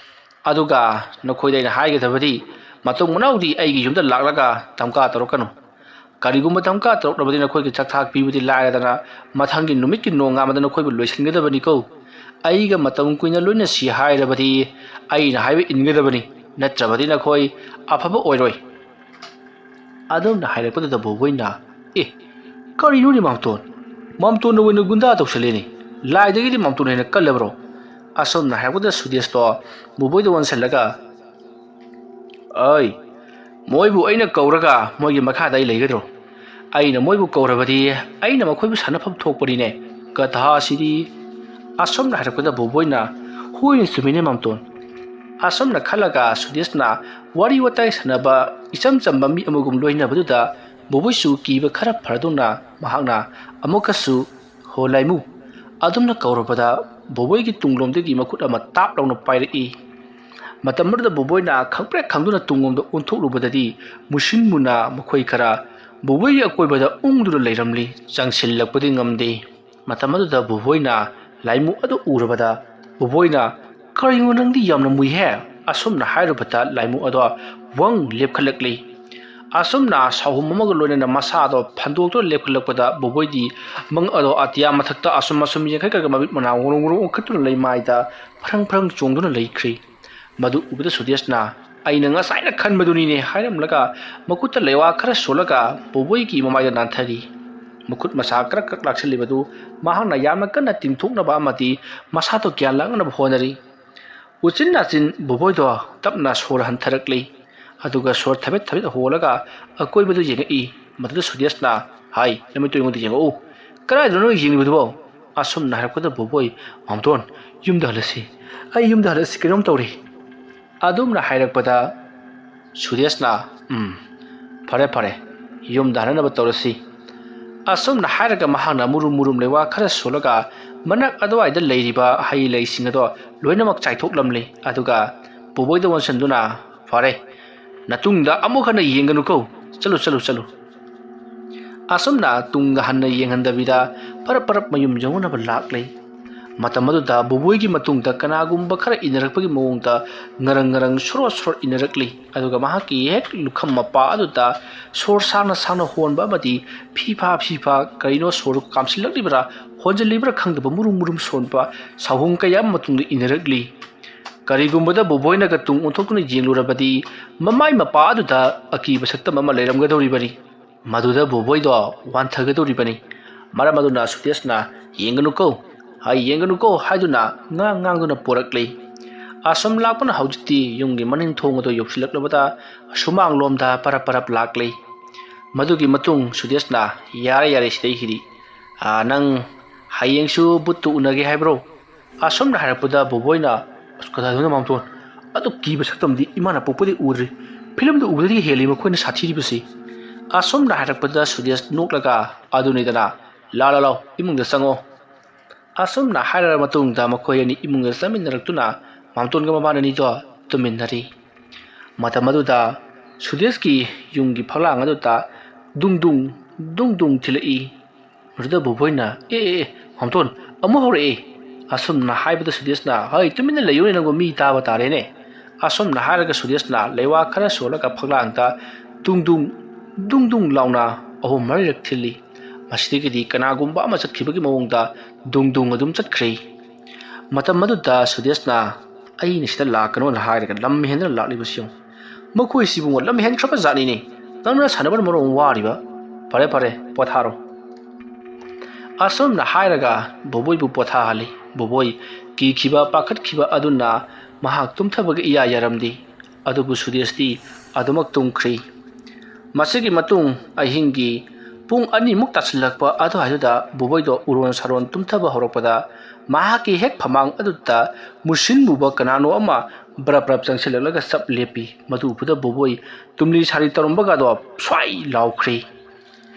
ꯑꯗꯨꯒ ꯅꯈꯣꯏꯗ ꯑꯩꯅ ꯍꯥꯏꯒꯗꯕꯗꯤ, ꯃꯇꯨꯡ ꯃꯅꯥꯎꯗꯤ ꯑꯩꯒꯤ ꯌꯨꯝꯗ ꯂꯥꯛꯂꯒ ꯙꯝꯀꯥ ꯇꯧꯔꯛꯀꯅꯨ꯫ ꯀꯔꯤꯒꯨꯝꯕ ꯙꯝꯀꯥ ꯇꯧꯔꯛꯂꯕꯗꯤ ꯅꯈꯣꯏꯒꯤ ꯆꯥꯛꯊꯥꯛ ꯄꯤꯕꯗꯤ ꯂꯥꯏꯔꯗꯅ, ꯃꯊꯪꯒꯤ ꯅꯨꯃꯤꯠꯀꯤ ꯅꯣꯡꯉꯥꯟꯕꯗ ꯅꯈꯣꯏꯕꯨ ꯂꯣꯏꯁꯤꯟꯒꯗꯕꯅꯤꯀꯣ꯫ ꯑꯩꯒ ꯃꯇꯝ ꯀꯨꯏꯅ ꯂꯣꯏꯅꯁꯤ ꯍꯥꯏꯔꯕꯗꯤ ꯑꯩꯅ ꯍꯥꯏꯕ ꯏꯟꯒꯗꯕꯅꯤ, ꯅꯠꯇ꯭ꯔꯕꯗꯤ ꯅꯈꯣꯏ ꯑꯐꯕ ꯑꯣꯏꯔꯣꯏ꯫" ꯑꯗꯨꯝꯅ ꯍꯥꯏꯔꯛꯄꯗꯨꯗ ꯕꯣꯕꯣꯏꯅ, "ꯑꯦ, ꯀꯔꯤꯅꯣꯅꯦ ꯃꯥꯝꯇꯣꯟ? ꯃꯥꯝꯇꯣꯟꯅ ꯑꯣꯏꯅ ꯒꯨꯟꯗꯥ ꯇꯧꯁꯜꯂꯦꯅꯦ꯫ ꯂꯥꯏꯗꯒꯤꯗꯤ ꯃꯥꯝꯇꯣꯟ ꯍꯦꯟꯅ ꯀꯜꯂꯕ꯭ꯔꯣ?" ꯑꯁꯨꯝꯅ ꯍꯥꯏꯔꯛꯄꯗ ꯁꯨꯗꯦꯁꯇꯣ ꯕꯣꯕꯣꯏꯗ ꯑꯣꯟꯁꯤꯜꯂꯒ, "ꯑꯩ, ꯃꯣꯏꯕꯨ ꯑꯩꯅ ꯀꯧꯔꯒ ꯃꯣꯏꯒꯤ ꯃꯈꯥꯗ ꯑꯩ ꯂꯩꯒꯗ꯭ꯔꯣ? ꯑꯩꯅ ꯃꯣꯏꯕꯨ ꯀꯧꯔꯕꯗꯤ ꯑꯩꯅ ꯃꯈꯣꯏꯕꯨ ꯁꯥꯟꯅꯐꯝ ꯊꯣꯛꯄꯅꯤꯅꯦ, ꯒꯙꯥꯁꯤꯗꯤ!" ꯑꯁꯨꯝꯅ ꯍꯥꯏꯔꯛꯄꯗ ꯕꯣꯕꯣꯏꯅ, "ꯍꯣꯏꯅꯦ, ꯆꯨꯝꯃꯤꯅꯦ ꯃꯥꯝꯇꯣꯟ꯫" ꯑꯁꯨꯝꯅ ꯈꯜꯂꯒ ꯁꯨꯗꯦꯁꯅ ꯋꯥꯔꯤ ꯋꯥꯇꯥꯏ ꯁꯥꯟꯅꯕ ꯏꯆꯝ ꯆꯝꯕ ꯃꯤ ꯑꯃꯒꯨꯝ ꯂꯣꯏꯅꯕꯗꯨꯗ ꯕꯣꯕꯣꯏꯁꯨ ꯀꯤꯕ ꯈꯔ ꯐꯔꯗꯧꯅ ꯃꯍꯥꯛꯅ ꯑꯃꯨꯛꯀꯁꯨ, "ꯍꯣ ꯂꯥꯏꯃꯨ" ꯑꯗꯨꯝꯅ ꯀꯧꯔꯕꯗ ꯕꯣꯕꯣꯏꯒꯤ ꯇꯨꯡꯂꯣꯝꯗꯒꯤ ꯃꯈꯨꯠ ꯑꯃ ꯇꯥꯞ ꯂꯥꯎꯅ ꯄꯥꯏꯔꯛꯏ꯫ ꯃꯇꯝ ꯑꯗꯨꯗ ꯕꯣꯕꯣꯏꯅ ꯈꯪꯄ꯭ꯔꯦꯛ ꯈꯪꯗꯨꯅ ꯇꯨꯡꯂꯣꯝꯗ ꯑꯣꯟꯊꯣꯛꯂꯨꯕꯗꯗꯤ ꯃꯨꯁꯤꯟ ꯃꯨꯅꯥ ꯃꯈꯣꯏ ꯈꯔ ꯕꯣꯕꯣꯏꯒꯤ ꯑꯀꯣꯏꯕꯗ ꯎꯪꯗꯨꯅ ꯂꯩꯔꯝꯂꯤ꯫ ꯆꯪꯁꯤꯜꯂꯛꯄꯗꯤ ꯉꯝꯗꯦ꯫ ꯃꯇꯝ ꯑꯗꯨꯗ ꯕꯣꯕꯣꯏꯅ ꯂꯥꯏꯃꯨ ꯑꯗꯨ ꯎꯔꯕꯗ ꯕꯣꯕꯣꯏꯅ, "ꯀꯔꯤꯅꯣ ꯅꯪꯗꯤ ꯌꯥꯝꯅ ꯃꯨꯏꯍꯦ?" ꯑꯁꯨꯝꯅ ꯍꯥꯏꯔꯨꯕꯗ ꯂꯥꯏꯃꯨ ꯑꯗꯣ ꯋꯪ ꯂꯦꯞꯈꯠꯂꯛꯂꯤ꯫ ꯑꯁꯨꯝꯅ ꯁꯥꯍꯨꯝ ꯑꯃꯒ ꯂꯣꯏꯅꯅ ꯃꯁꯥꯗꯣ ꯐꯟꯗꯣꯛꯇꯨꯅ ꯂꯦꯞꯈꯠꯂꯛꯄꯗ ꯕꯣꯕꯣꯏꯗꯤ ꯃꯪ ꯑꯗꯣ ꯑꯇꯤꯌꯥ ꯃꯊꯛꯇ ꯑꯁꯨꯝ ꯑꯁꯨꯝ ꯌꯦꯡꯈꯠꯈ꯭ꯔꯒ ꯃꯃꯤꯠ ꯃꯅꯥ ꯉꯣꯔꯣꯡ ꯉꯣꯔꯣꯡ ꯑꯣꯟꯈꯠꯇꯨꯅ ꯂꯩ ꯃꯥꯏꯗ ꯐ꯭ꯔꯪ ꯐ꯭ꯔꯪ ꯆꯣꯡꯗꯨꯅ ꯂꯩꯈ꯭ꯔꯤ꯫ ꯃꯗꯨ ꯎꯕꯗ ꯁꯨꯗꯦꯁꯅ, "ꯑꯩꯅ ꯉꯁꯥꯏꯅ ꯈꯟꯕꯗꯨꯅꯤꯅꯦ" ꯍꯥꯏꯔꯝꯂꯒ ꯃꯈꯨꯠꯇ ꯂꯩꯋꯥ ꯈꯔ ꯁꯣꯜꯂꯒ ꯕꯣꯕꯣꯏꯒꯤ ꯃꯃꯥꯏꯗ ꯅꯥꯟꯊꯔꯤ꯫ ꯃꯈꯨꯠ ꯃꯁꯥ ꯀ꯭ꯔꯛ ꯀ꯭ꯔꯛ ꯂꯥꯛꯁꯤꯜꯂꯤꯕꯗꯨ ꯃꯍꯥꯛꯅ ꯌꯥꯝꯅ ꯀꯟꯅ ꯇꯤꯡꯊꯣꯛꯅꯕ ꯑꯃꯗꯤ ꯃꯁꯥꯗꯣ ꯒ꯭ꯌꯥꯟ ꯂꯥꯡꯅꯕ ꯍꯣꯠꯅꯔꯤ꯫ ꯎꯆꯤꯟ ꯅꯥꯆꯤꯟ ꯕꯣꯕꯣꯏꯗꯣ ꯇꯞꯅ ꯁꯣꯔ ꯍꯟꯊꯔꯛꯂꯤ꯫ ꯑꯗꯨꯒ ꯁꯣꯔ ꯊꯕꯦꯠ ꯊꯕꯦꯠ ꯍꯣꯜꯂꯒ ꯑꯀꯣꯏꯕꯗꯨ ꯌꯦꯡꯉꯛꯏ꯫ ꯃꯗꯨꯗ ꯁꯨꯗꯦꯁꯅ, "ꯍꯥꯏ, ꯅꯃꯤꯠꯇꯨ ꯑꯩꯉꯣꯟꯗ ꯌꯦꯡꯉꯛꯎ꯫ ꯀꯗꯥꯏꯗꯅꯣ ꯅꯪ ꯌꯦꯡꯂꯤꯕꯗꯨꯕꯣ?" ꯑꯁꯨꯝꯅ ꯍꯥꯏꯔꯛꯄꯗ ꯕꯣꯕꯣꯏ, "ꯃꯥꯝꯇꯣꯟ, ꯌꯨꯝꯗ ꯍꯜꯂꯁꯤ꯫ ꯑꯩ ꯌꯨꯝꯗ ꯍꯜꯂꯁꯤ, ꯀꯩꯅꯣꯝ ꯇꯧꯔꯦ꯫" ꯑꯗꯨꯝꯅ ꯍꯥꯏꯔꯛꯄꯗ ꯁꯨꯗꯦꯁꯅ, "ꯎꯝ, ꯐꯔꯦ, ꯐꯔꯦ, ꯌꯨꯝꯗ ꯍꯟꯅꯅꯕ ꯇꯧꯔꯁꯤ꯫" ꯑꯁꯨꯝꯅ ꯍꯥꯏꯔꯒ ꯃꯍꯥꯛꯅ ꯃꯨꯔꯨꯝ ꯃꯨꯔꯨꯝ ꯂꯩꯋꯥ ꯈꯔ ꯁꯣꯜꯂꯒ ꯃꯅꯥꯛ ꯑꯗꯨꯋꯥꯏꯗ ꯂꯩꯔꯤꯕ ꯍꯩ ꯂꯩꯁꯤꯡ ꯑꯗꯣ ꯂꯣꯏꯅꯃꯛ ꯆꯥꯏꯊꯣꯛꯂꯝꯂꯤ꯫ ꯑꯗꯨꯒ ꯕꯣꯕꯣꯏꯗ ꯑꯣꯟꯁꯤꯟꯗꯨꯅ, "ꯐꯔꯦ, ꯅꯇꯨꯡꯗ ꯑꯃꯨꯛ ꯍꯟꯅ ꯌꯦꯡꯒꯅꯨꯀꯣ꯫ ꯆꯠꯂꯨ, ꯆꯠꯂꯨ, ꯆꯠꯂꯨ꯫" ꯑꯁꯨꯝꯅ ꯇꯨꯡꯗ ꯍꯟꯅ ꯌꯦꯡꯍꯟꯗꯕꯤꯗ ꯄꯔꯞ ꯄꯔꯞ ꯃꯌꯨꯝ ꯌꯧꯅꯅꯕ ꯂꯥꯛꯂꯤ꯫ ꯃꯇꯝ ꯑꯗꯨꯗ ꯕꯣꯕꯣꯏꯒꯤ ꯃꯇꯨꯡꯗ ꯀꯅꯥꯒꯨꯝꯕ ꯈꯔ ꯏꯟꯅꯔꯛꯄꯒꯤ ꯃꯑꯣꯡꯗ ꯉꯔꯪ ꯉꯔꯪ ꯁꯣꯔꯣ ꯁꯣꯔꯣ ꯏꯟꯅꯔꯛꯂꯤ꯫ ꯑꯗꯨꯒ ꯃꯍꯥꯛꯀꯤ ꯍꯦꯛ ꯂꯨꯈꯝ ꯃꯄꯥ ꯑꯗꯨꯗ ꯁꯣꯔ ꯁꯥꯡꯅ ꯁꯥꯡꯅ ꯍꯣꯟꯕ ꯑꯃꯗꯤ ꯐꯤ ꯐꯥ ꯐꯤ ꯐꯥ ꯀꯔꯤꯅꯣ ꯁꯣꯔ ꯀꯥꯝꯁꯤꯜꯂꯛꯂꯤꯕ꯭ꯔꯥ ꯍꯣꯟꯖꯤꯜꯂꯤꯕ꯭ꯔꯥ ꯈꯪꯗꯕ ꯃꯨꯔꯨꯝ ꯃꯨꯔꯨꯝ ꯁꯣꯟꯕ ꯁꯥꯍꯨꯝ ꯀꯌꯥ ꯑꯃ ꯃꯇꯨꯡꯗ ꯏꯟꯅꯔꯛꯂꯤ꯫ ꯀꯔꯤꯒꯨꯝꯕꯗ ꯕꯣꯕꯣꯏꯅꯒ ꯇꯨꯡ ꯑꯣꯟꯊꯣꯛꯇꯨꯅ ꯌꯦꯡꯂꯨꯔꯕꯗꯤ ꯃꯃꯥꯏ ꯃꯄꯥ ꯑꯗꯨꯗ ꯑꯀꯤꯕ ꯁꯛꯇꯝ ꯑꯃ ꯂꯩꯔꯝꯒꯗꯧꯔꯤꯕꯅꯤ꯫ ꯃꯗꯨꯗ ꯕꯣꯕꯣꯏꯗꯣ ꯋꯥꯟꯊꯒꯗꯧꯔꯤꯕꯅꯤ꯫ ꯃꯔꯝ ꯑꯗꯨꯅ ꯁꯨꯗꯦꯁꯅ "ꯌꯦꯡꯒꯅꯨꯀꯣ, ꯍꯥꯏ ꯌꯦꯡꯒꯅꯨꯀꯣ" ꯍꯥꯏꯗꯨꯅ ꯉꯥꯡ ꯉꯥꯡꯗꯨꯅ ꯄꯣꯔꯛꯂꯤ꯫ ꯑꯁꯨꯝ ꯂꯥꯛꯄꯅ ꯍꯧꯖꯤꯛꯇꯤ ꯌꯨꯝꯒꯤ ꯃꯅꯤꯡ ꯊꯣꯡ ꯑꯗꯨ ꯌꯧꯁꯤꯜꯂꯛꯂꯕꯗ ꯁꯨꯃꯥꯡꯂꯣꯝꯗ ꯄꯔꯞ ꯄꯔꯞ ꯂꯥꯛꯂꯤ꯫ ꯃꯗꯨꯒꯤ ꯃꯇꯨꯡ ꯁꯨꯗꯦꯁꯅ "ꯌꯥꯔꯦ ꯌꯥꯔꯦ, ꯁꯤꯗꯩꯁꯤꯗꯤ꯫ ꯑꯥ, ꯅꯪ ꯍꯌꯦꯡꯁꯨ ꯕꯨꯠꯇꯨ ꯎꯅꯒꯦ ꯍꯥꯏꯕ꯭ꯔꯣ?" ꯑꯁꯨꯝꯅ ꯍꯥꯏꯔꯛꯄꯗ ꯕꯣꯕꯣꯏꯅ, "ꯑꯁ, ꯀꯗꯥꯏꯗꯅꯣ ꯃꯥꯝꯇꯣꯟ? ꯑꯗꯨ ꯀꯤꯕ ꯁꯛꯇꯝꯗꯤ ꯏꯃꯥꯅ ꯄꯣꯛꯄꯗꯤ ꯎꯗ꯭ꯔꯤ꯫ ꯐꯤꯂꯝꯗ ꯎꯕꯗꯒꯤ ꯍꯦꯜꯂꯤ ꯃꯈꯣꯏꯅ ꯁꯥꯊꯤꯔꯤꯕꯁꯤ"꯫ ꯑꯁꯨꯝꯅ ꯍꯥꯏꯔꯛꯄꯗ ꯁꯨꯗꯦꯁ ꯅꯣꯛꯂꯒ, "ꯑꯗꯨꯅꯤꯗꯅ, ꯂꯥ ꯂꯥ ꯂꯥꯎ, ꯏꯃꯨꯡꯗ ꯆꯪꯉꯣ"꯫ ꯑꯁꯨꯝꯅ ꯍꯥꯏꯔꯕ ꯃꯇꯨꯡꯗ ꯃꯈꯣꯏ ꯑꯅꯤ ꯏꯃꯨꯡꯗ ꯆꯪꯃꯤꯟꯅꯔꯛꯇꯨꯅ ꯃꯥꯝꯇꯣꯟꯒ ꯃꯕꯥꯅꯤꯗꯣ ꯇꯨꯝꯃꯤꯟꯅꯔꯤ꯫ ꯃꯇꯝ ꯑꯗꯨꯗ ꯁꯨꯗꯦꯁꯀꯤ ꯌꯨꯝꯒꯤ ꯐꯛꯂꯥꯡ ꯑꯗꯨꯗ ꯗꯨꯡ ꯗꯨꯡ, ꯗꯨꯡ ꯗꯨꯡ ꯊꯤꯜꯂꯛꯏ꯫ ꯃꯗꯨꯗ ꯕꯣꯕꯣꯏꯅ, "ꯑꯦ, ꯑꯦ, ꯑꯦ, ꯃꯥꯝꯇꯣꯟ, ꯑꯃꯨꯛ ꯍꯧꯔꯛꯑꯦ!" ꯑꯁꯨꯝꯅ ꯍꯥꯏꯕꯗ ꯁꯨꯗꯦꯁꯅ, "ꯍꯩ, ꯇꯨꯃꯤꯟꯅ ꯂꯩꯌꯨꯅꯦ ꯅꯪꯕꯨ, ꯃꯤ ꯇꯥꯕ ꯇꯥꯔꯦꯅꯦ!" ꯑꯁꯨꯝꯅ ꯍꯥꯏꯔꯒ ꯁꯨꯗꯦꯁꯅ ꯂꯩꯋꯥ ꯈꯔ ꯁꯣꯜꯂꯒ ꯐꯛꯂꯥꯡꯗ ꯗꯨꯡ ꯗꯨꯡ, ꯗꯨꯡ ꯗꯨꯡ ꯂꯥꯎꯅ ꯑꯍꯨꯝ ꯃꯔꯤꯔꯛ ꯊꯤꯜꯂꯤ꯫ ꯃꯁꯤꯗꯒꯤꯗꯤ ꯀꯅꯥꯒꯨꯝꯕ ꯑꯃ ꯆꯠꯈꯤꯕꯒꯤ ꯃꯑꯣꯡꯗ ꯗꯨꯡ ꯗꯨꯡ ꯑꯗꯨꯝ ꯆꯠꯈ꯭ꯔꯦ꯫ ꯃꯇꯝ ꯑꯗꯨꯗ ꯁꯨꯗꯦꯁꯅ, "ꯑꯩꯅ ꯁꯤꯗ ꯂꯥꯛꯀꯅꯣꯅ ꯍꯥꯏꯔꯒ ꯂꯝ ꯍꯦꯟꯗꯨꯅ ꯂꯥꯛꯂꯤꯕꯁꯤ ꯌꯦꯡꯉꯨ꯫ ꯃꯈꯣꯏꯁꯤꯕꯨ ꯂꯝ ꯍꯦꯟꯈ꯭ꯔꯕ ꯖꯥꯠꯅꯤꯅꯦ꯫ ꯅꯪꯅ ꯁꯥꯟꯅꯕꯅ ꯃꯔꯣꯟ ꯑꯃ ꯋꯥꯔꯤꯕ꯫ ꯐꯔꯦ, ꯐꯔꯦ, ꯄꯣꯊꯥꯔꯣ"꯫ ꯑꯁꯨꯝꯅ ꯍꯥꯏꯔꯒ ꯕꯣꯕꯣꯏꯕꯨ ꯄꯣꯊꯥꯍꯜꯂꯤ꯫ ꯕꯣꯕꯣꯏ ꯀꯤꯈꯤꯕ, ꯄꯥꯈꯠꯈꯤꯕ ꯑꯗꯨꯅ ꯃꯍꯥꯛ ꯇꯨꯝꯊꯕꯒ ꯏꯌꯥ ꯌꯥꯔꯝꯗꯦ꯫ ꯑꯗꯨꯕꯨ ꯁꯨꯗꯦꯁꯇꯤ ꯑꯗꯨꯃꯛ ꯇꯨꯝꯈ꯭ꯔꯤ꯫ ꯃꯁꯤꯒꯤ ꯃꯇꯨꯡ ꯑꯍꯤꯡꯒꯤ ꯄꯨꯡ ꯑꯅꯤꯃꯨꯛ ꯇꯥꯁꯤꯜꯂꯛꯄ ꯑꯗꯨꯋꯥꯏꯗꯨꯗ ꯕꯣꯕꯣꯏꯗꯣ ꯎꯔꯣꯟ ꯁꯥꯔꯣꯟ ꯇꯨꯝꯊꯕ ꯍꯧꯔꯛꯄꯗ ꯃꯍꯥꯛꯀꯤ ꯍꯦꯛ ꯐꯃꯥꯡ ꯑꯗꯨꯗ ꯃꯨꯁꯤꯟ ꯃꯨꯕ ꯀꯅꯥꯅꯣ ꯑꯃ ꯕ꯭ꯔꯞ ꯕ꯭ꯔꯞ ꯆꯪꯁꯤꯜꯂꯛꯂꯒ ꯆꯞ ꯂꯦꯞꯄꯤ꯫ ꯃꯗꯨ ꯎꯕꯗ ꯕꯣꯕꯣꯏ ꯇꯨꯝꯂꯤ ꯁꯥꯔꯤ ꯇꯧꯔꯝꯕꯒꯗꯣ ꯁ꯭ꯋꯥꯏ ꯂꯥꯎꯈ꯭ꯔꯦ꯫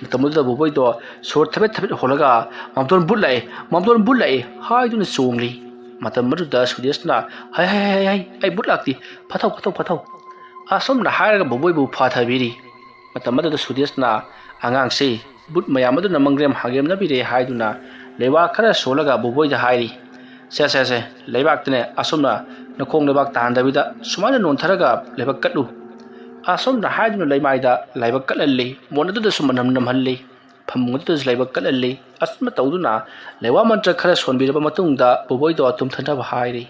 ꯃꯇꯝ ꯑꯗꯨꯗ ꯕꯣꯕꯣꯏꯗꯣ ꯁꯣꯔ ꯊꯕꯦꯠ ꯊꯕꯦꯠ ꯍꯣꯜꯂꯒ, "ꯃꯥꯝꯇꯣꯟ, ꯕꯨꯠ ꯂꯥꯛꯑꯦ! ꯃꯥꯝꯇꯣꯟ, ꯕꯨꯠ ꯂꯥꯛꯑꯦ!" ꯍꯥꯏꯗꯨꯅ ꯆꯣꯡꯂꯤ꯫ ꯃꯇꯝ ꯑꯗꯨꯗ ꯁꯨꯗꯦꯁꯅ, "ꯍꯩ, ꯍꯩ, ꯍꯩ, ꯍꯩ, ꯑꯩ ꯕꯨꯠ ꯂꯥꯛꯇꯦ! ꯐꯥꯊꯧ, ꯐꯥꯊꯧ, ꯐꯥꯊꯧ!" ꯑꯁꯨꯝꯅ ꯍꯥꯏꯔꯒ ꯕꯣꯕꯣꯏꯕꯨ ꯐꯥꯊꯕꯤꯔꯤ꯫ ꯃꯇꯝ ꯑꯗꯨꯗ ꯁꯨꯗꯦꯁꯅ, "ꯑꯉꯥꯡꯁꯦ, ꯕꯨꯠ ꯃꯌꯥꯝ ꯑꯗꯨꯅ ꯃꯪꯒ꯭ꯔꯦꯝ ꯍꯥꯒꯦꯝꯅꯕꯤꯔꯦ" ꯍꯥꯏꯗꯨꯅ ꯂꯩꯋꯥ ꯈꯔ ꯁꯣꯜꯂꯒ ꯕꯣꯕꯣꯏꯗ ꯍꯥꯏꯔꯤ꯫ "ꯁꯦ, ꯁꯦ, ꯁꯦ, ꯂꯩꯕꯥꯛꯇꯅꯦ ꯑꯁꯨꯝꯅ ꯅꯈꯣꯡ ꯂꯩꯕꯥꯛ ꯇꯥꯍꯟꯗꯕꯤꯗ ꯁꯨꯃꯥꯏꯅ ꯅꯣꯟꯊꯔꯒ ꯂꯥꯏꯕꯛ ꯀꯠꯂꯨ"꯫ ꯑꯁꯨꯝꯅ ꯍꯥꯏꯗꯨꯅ ꯂꯩꯃꯥꯏꯗ ꯂꯥꯏꯕꯛ ꯀꯠꯍꯜꯂꯤ꯫ ꯃꯣꯟ ꯑꯗꯨꯗꯁꯨ ꯃꯅꯝ ꯅꯝꯍꯜꯂꯤ꯫ ꯐꯃꯨꯡ ꯑꯗꯨꯗꯁꯨ ꯂꯥꯏꯕꯛ ꯀꯠꯍꯜꯂꯤ꯫ ꯑꯁꯨꯝꯅ ꯇꯧꯗꯨꯅ ꯂꯩꯋꯥ ꯃꯟꯇ꯭ꯔ ꯈꯔ ꯁꯣꯟꯕꯤꯔꯕ ꯃꯇꯨꯡꯗ ꯕꯣꯕꯣꯏꯗꯣ ꯇꯨꯝꯊꯅꯕ ꯍꯥꯏꯔꯤ꯫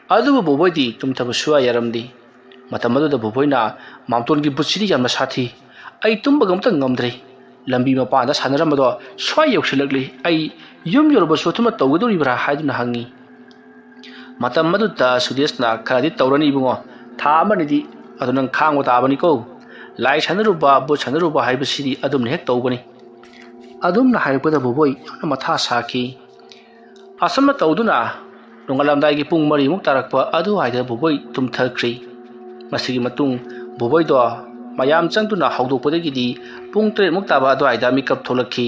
ꯑꯗꯨꯕꯨ ꯕꯣꯕꯣꯏꯗꯤ ꯇꯨꯝꯊꯕ ꯁꯨꯌꯥ ꯌꯥꯔꯝꯗꯦ꯫ ꯃꯇꯝ ꯑꯗꯨꯗ ꯕꯣꯕꯣꯏꯅ, "ꯃꯥꯝꯇꯣꯟꯒꯤ ꯕꯨꯠꯁꯤꯗꯤ ꯌꯥꯝꯅ ꯁꯥꯊꯤ꯫ ꯑꯩ ꯇꯨꯝꯕꯒ ꯑꯃꯇ ꯉꯝꯗ꯭ꯔꯦ꯫ ꯂꯝꯕꯤ ꯃꯄꯥꯟꯗ ꯁꯥꯟꯅꯔꯝꯕꯗꯣ ꯁ꯭ꯋꯥꯏ ꯌꯧꯁꯤꯜꯂꯛꯂꯤ꯫ ꯑꯩ ꯌꯨꯝ ꯌꯧꯔꯕꯁꯨ ꯑꯗꯨꯃꯛ ꯇꯧꯒꯗꯧꯔꯤꯕ꯭ꯔꯥ?" ꯍꯥꯏꯗꯨꯅ ꯍꯪꯉꯤ꯫ ꯃꯇꯝ ꯑꯗꯨꯗ ꯁꯨꯗꯦꯁꯅ, "ꯈꯔꯗꯤ ꯇꯧꯔꯅꯤ ꯏꯕꯨꯡꯉꯣ, ꯊꯥ ꯑꯃꯅꯤꯗꯤ ꯑꯗꯨ ꯅꯪ ꯈꯥꯡꯕ ꯇꯥꯕꯅꯤꯀꯣ꯫ ꯂꯥꯏ ꯁꯥꯟꯅꯔꯨꯕ, ꯕꯨꯠ ꯁꯥꯟꯅꯔꯨꯕ ꯍꯥꯏꯕꯁꯤꯗꯤ ꯑꯗꯨꯝꯅ ꯍꯦꯛ ꯇꯧꯕꯅꯤ"꯫ ꯑꯗꯨꯝꯅ ꯍꯥꯏꯔꯛꯄꯗ ꯕꯣꯕꯣꯏ ꯌꯥꯝꯅ ꯃꯊꯥ ꯁꯥꯈꯤ꯫ ꯑꯁꯨꯝꯅ ꯇꯧꯗꯨꯅ ꯅꯣꯡꯉꯥꯜꯂꯝꯗꯥꯏꯒꯤ ꯄꯨꯡ ꯃꯔꯤꯃꯨꯛ ꯇꯥꯔꯛꯄ ꯑꯗꯨꯋꯥꯏꯗ ꯕꯣꯕꯣꯏ ꯇꯨꯝꯊꯈ꯭ꯔꯤ꯫ ꯃꯁꯤꯒꯤ ꯃꯇꯨꯡ ꯕꯣꯕꯣꯏꯗꯣ ꯃꯌꯥꯝ ꯆꯪꯗꯨꯅ ꯍꯧꯗꯣꯛꯄꯗꯒꯤꯗꯤ ꯄꯨꯡ ꯇꯔꯦꯠꯃꯨꯛ ꯇꯥꯕ ꯑꯗꯨꯋꯥꯏꯗ ꯃꯤꯀꯞ ꯊꯣꯛꯂꯛꯈꯤ꯫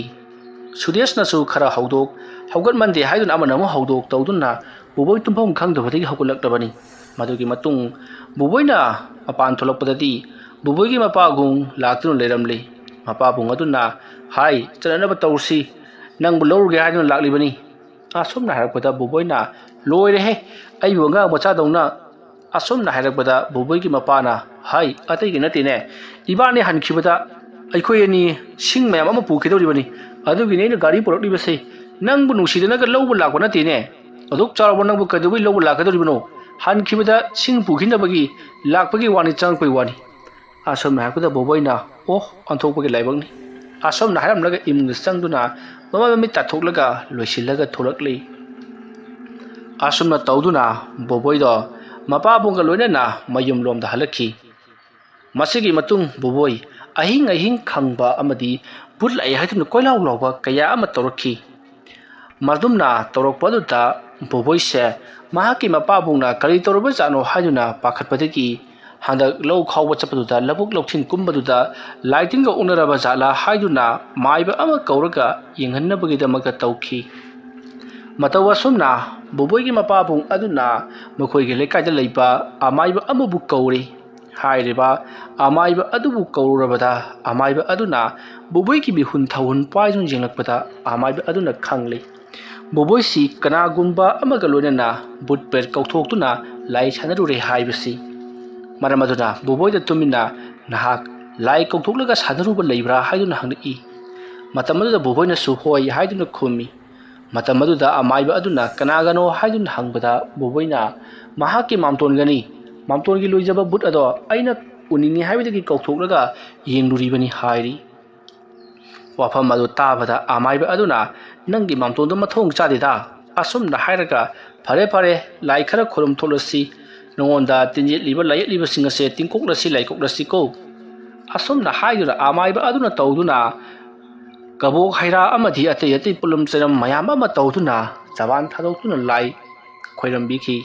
ꯁꯨꯗꯦꯁꯅꯁꯨ ꯈꯔ ꯍꯧꯗꯣꯛ, ꯍꯧꯒꯠꯃꯟꯗꯦ ꯍꯥꯏꯗꯨꯅ ꯑꯃꯅ ꯑꯃꯨꯛ ꯍꯧꯗꯣꯛ ꯇꯧꯗꯨꯅ ꯕꯣꯕꯣꯏ ꯇꯨꯝꯐꯝ ꯈꯪꯗꯕꯗꯒꯤ ꯍꯧꯒꯠꯂꯛꯂꯕꯅꯤ꯫ ꯃꯗꯨꯒꯤ ꯃꯇꯨꯡ ꯕꯣꯕꯣꯏꯅ ꯃꯄꯥꯟ ꯊꯣꯛꯂꯛꯄꯗꯗꯤ ꯕꯣꯕꯣꯏꯒꯤ ꯃꯄꯥꯕꯨꯡ ꯂꯥꯛꯇꯨꯅ ꯂꯩꯔꯝꯂꯤ꯫ ꯃꯄꯥꯕꯨꯡ ꯑꯗꯨꯅ, "ꯍꯥꯏ, ꯆꯠꯅꯅꯕ ꯇꯧꯔꯁꯤ, ꯅꯪꯕꯨ ꯂꯧꯔꯨꯒꯦ ꯍꯥꯏꯗꯨꯅ ꯂꯥꯛꯂꯤꯕꯅꯤ"꯫ ꯑꯁꯨꯝꯅ ꯍꯥꯏꯔꯛꯄꯗ ꯕꯣꯕꯣꯏꯅ, "ꯂꯣꯏꯔꯦꯍꯦ, ꯑꯩꯕꯨ ꯑꯉꯥꯡ ꯃꯆꯥꯗꯧꯅ"꯫ ꯑꯁꯨꯝꯅ ꯍꯥꯏꯔꯛꯄꯗ ꯕꯣꯕꯣꯏꯒꯤ ꯃꯄꯥꯅ, "ꯍꯥꯏ, ꯑꯇꯩꯒꯤ ꯅꯠꯇꯦꯅꯦ, ꯏꯕꯥꯅꯤ ꯍꯟꯈꯤꯕꯗ ꯑꯩꯈꯣꯏ ꯑꯅꯤ ꯁꯤꯡ ꯃꯌꯥꯝ ꯑꯃ ꯄꯨꯈꯤꯗꯧꯔꯤꯕꯅꯤ, ꯑꯗꯨꯒꯤꯅꯤ ꯑꯩꯅ ꯒꯥꯔꯤ ꯄꯨꯔꯛꯂꯤꯕꯁꯦ꯫ ꯅꯪꯕꯨ ꯅꯨꯡꯁꯤꯗꯅꯒ ꯂꯧꯕ ꯂꯥꯛꯄ ꯅꯠꯇꯦꯅꯦ꯫ ꯑꯗꯨꯛ ꯆꯥꯎꯔꯕ ꯅꯪꯕꯨ ꯀꯩꯗꯧꯕꯩ ꯂꯧꯕ ꯂꯥꯛꯀꯗꯧꯔꯤꯕꯅꯣ? ꯍꯟꯈꯤꯕꯗ ꯁꯤꯡ ꯄꯨꯈꯤꯅꯕꯒꯤ ꯂꯥꯛꯄꯒꯤ ꯋꯥꯅꯤ, ꯆꯪꯉꯛꯄꯒꯤ ꯋꯥꯅꯤ"꯫ ꯑꯁꯨꯝꯅ ꯍꯥꯏꯔꯛꯄꯗ ꯕꯣꯕꯣꯏꯅ, "ꯑꯣ, ꯑꯣꯟꯊꯣꯛꯄꯒꯤ ꯂꯥꯏꯕꯛꯅꯤ"꯫ ꯑꯁꯨꯝꯅ ꯍꯥꯏꯔꯝꯂꯒ ꯏꯃꯨꯡꯗ ꯆꯪꯗꯨꯅ ꯃꯃꯥꯏ ꯃꯃꯤꯠ ꯇꯥꯊꯣꯛꯂꯒ ꯂꯣꯏꯁꯤꯜꯂꯒ ꯊꯣꯛꯂꯛꯂꯤ꯫ ꯑꯁꯨꯝꯅ ꯇꯧꯗꯨꯅ ꯕꯣꯕꯣꯏꯗꯣ ꯃꯄꯥꯕꯨꯡꯒ ꯂꯣꯏꯅꯅ ꯃꯌꯨꯝꯂꯣꯝꯗ ꯍꯜꯂꯛꯈꯤ꯫ ꯃꯁꯤꯒꯤ ꯃꯇꯨꯡ ꯕꯣꯕꯣꯏ ꯑꯍꯤꯡ ꯑꯍꯤꯡ ꯈꯪꯕ ꯑꯃꯗꯤ ꯚꯨꯠ ꯂꯥꯛꯏ ꯍꯥꯏꯗꯨꯅ ꯀꯣꯏꯂꯥꯎ ꯂꯥꯎꯕ ꯀꯌꯥ ꯑꯃ ꯇꯧꯔꯛꯈꯤ꯫ ꯃꯗꯨꯝꯅ ꯇꯧꯔꯛꯄ ꯑꯗꯨꯗ ꯕꯣꯕꯣꯏꯁꯦ ꯃꯍꯥꯛꯀꯤ ꯃꯄꯥꯕꯨꯡꯅ ꯀꯔꯤ ꯇꯧꯔꯕꯖꯥꯠꯅꯣ ꯍꯥꯏꯗꯨꯅ ꯄꯥꯈꯠꯄꯗꯒꯤ ꯍꯟꯗꯛ ꯂꯧ ꯈꯥꯎꯕ ꯆꯠꯄꯗꯨꯗ, ꯂꯧꯕꯨꯛ ꯂꯧꯁꯤꯟ ꯀꯨꯝꯕꯗꯨꯗ ꯂꯥꯏꯇꯤꯟꯒ ꯑꯣꯛꯅꯔꯕ ꯖꯥꯠꯂꯥ ꯍꯥꯏꯗꯨꯅ ꯃꯥꯏꯕ ꯑꯃ ꯀꯧꯔꯒ ꯌꯦꯡꯍꯟꯅꯕꯒꯤꯗꯃꯛꯇ ꯇꯧꯈꯤ꯫ ꯃꯇꯧ ꯑꯁꯨꯝꯅ ꯕꯣꯕꯣꯏꯒꯤ ꯃꯄꯥꯕꯨꯡ ꯑꯗꯨꯅ ꯃꯈꯣꯏꯒꯤ ꯂꯩꯀꯥꯏꯗ ꯂꯩꯕ ꯑꯃꯥꯏꯕ ꯑꯃꯕꯨ ꯀꯧꯔꯤ꯫ ꯍꯥꯏꯔꯤꯕ ꯑꯃꯥꯏꯕ ꯑꯗꯨꯕꯨ ꯀꯧꯔꯨꯔꯕꯗ, ꯑꯃꯥꯏꯕ ꯑꯗꯨꯅ ꯕꯣꯕꯣꯏꯒꯤ ꯃꯤꯍꯨꯟ ꯊꯧꯍꯨꯟ ꯄꯥꯏꯗꯨꯅ ꯌꯦꯡꯂꯛꯄꯗ, ꯑꯃꯥꯏꯕ ꯑꯗꯨꯅ ꯈꯪꯂꯤ, ꯕꯣꯕꯣꯏꯁꯤ ꯀꯅꯥꯒꯨꯝꯕ ꯑꯃꯒ ꯂꯣꯏꯅꯅ ꯚꯨꯠ ꯄ꯭ꯔꯦꯠ ꯀꯧꯊꯣꯛꯇꯨꯅ ꯂꯥꯏ ꯁꯥꯟꯅꯔꯨꯔꯦ ꯍꯥꯏꯕꯁꯤ꯫ ꯃꯔꯝ ꯑꯗꯨꯅ ꯕꯣꯕꯣꯏꯗ ꯇꯨꯃꯤꯟꯅ, "ꯅꯍꯥꯛ ꯂꯥꯏ ꯀꯧꯊꯣꯛꯂꯒ ꯁꯥꯟꯅꯔꯨꯕ ꯂꯩꯕ꯭ꯔꯥ?" ꯍꯥꯏꯗꯨꯅ ꯍꯪꯂꯛꯏ꯫ ꯃꯇꯝ ꯑꯗꯨꯗ ꯕꯣꯕꯣꯏꯅꯁꯨ "ꯍꯣꯏ" ꯍꯥꯏꯗꯨꯅ ꯈꯨꯝꯃꯤ꯫ ꯃꯇꯝ ꯑꯗꯨꯗ ꯑꯃꯥꯏꯕ ꯑꯗꯨꯅ ꯀꯅꯥꯒꯅꯣ ꯍꯥꯏꯗꯨꯅ ꯍꯪꯕꯗ, ꯕꯣꯕꯣꯏꯅ ꯃꯍꯥꯛꯀꯤ ꯃꯥꯝꯇꯣꯟꯒꯅꯤ꯫ ꯃꯥꯝꯇꯣꯟꯒꯤ ꯂꯣꯏꯖꯕ ꯕꯨꯠ ꯑꯗꯣ ꯑꯩꯅ ꯎꯅꯤꯡꯉꯤ ꯍꯥꯏꯕꯗꯒꯤ ꯀꯧꯊꯣꯛꯂꯒ ꯌꯦꯡꯂꯨꯔꯤꯕꯅꯤ ꯍꯥꯏꯔꯤ꯫ ꯋꯥꯐꯝ ꯑꯗꯨ ꯇꯥꯕꯗ ꯑꯃꯥꯏꯕ ꯑꯗꯨꯅ, "ꯅꯪꯒꯤ ꯃꯥꯝꯇꯣꯟꯗꯣ ꯃꯊꯣꯡ ꯆꯥꯗꯦꯗ," ꯑꯁꯨꯝꯅ ꯍꯥꯏꯔꯒ, "ꯐꯔꯦ ꯐꯔꯦ, ꯂꯥꯏ ꯈꯔ ꯈꯨꯔꯨꯝ ꯊꯣꯛꯂꯁꯤ, ꯅꯉꯣꯟꯗ ꯇꯤꯟ ꯌꯦꯠꯂꯤꯕ ꯂꯥꯏꯌꯦꯠꯂꯤꯕꯁꯤꯡ ꯑꯁꯦ ꯇꯤꯡꯀꯣꯛꯂꯁꯤ ꯂꯥꯏꯀꯣꯛꯂꯁꯤꯀꯣ꯫ ꯑꯁꯨꯝꯅ ꯍꯥꯏꯗꯨꯅ ꯑꯃꯥꯏꯕ ꯑꯗꯨꯅ ꯇꯧꯗꯨꯅ ꯀꯕꯣꯛ ꯍꯩꯔꯥ ꯑꯃꯗꯤ ꯑꯇꯩ ꯑꯇꯩ ꯄꯨꯂꯝ ꯆꯅꯝ ꯃꯌꯥꯝ ꯑꯃ ꯇꯧꯗꯨꯅ ꯆꯕꯥꯟ ꯊꯥꯗꯣꯛꯇꯨꯅ ꯂꯥꯏ ꯈꯣꯏꯔꯝꯕꯤꯈꯤ꯫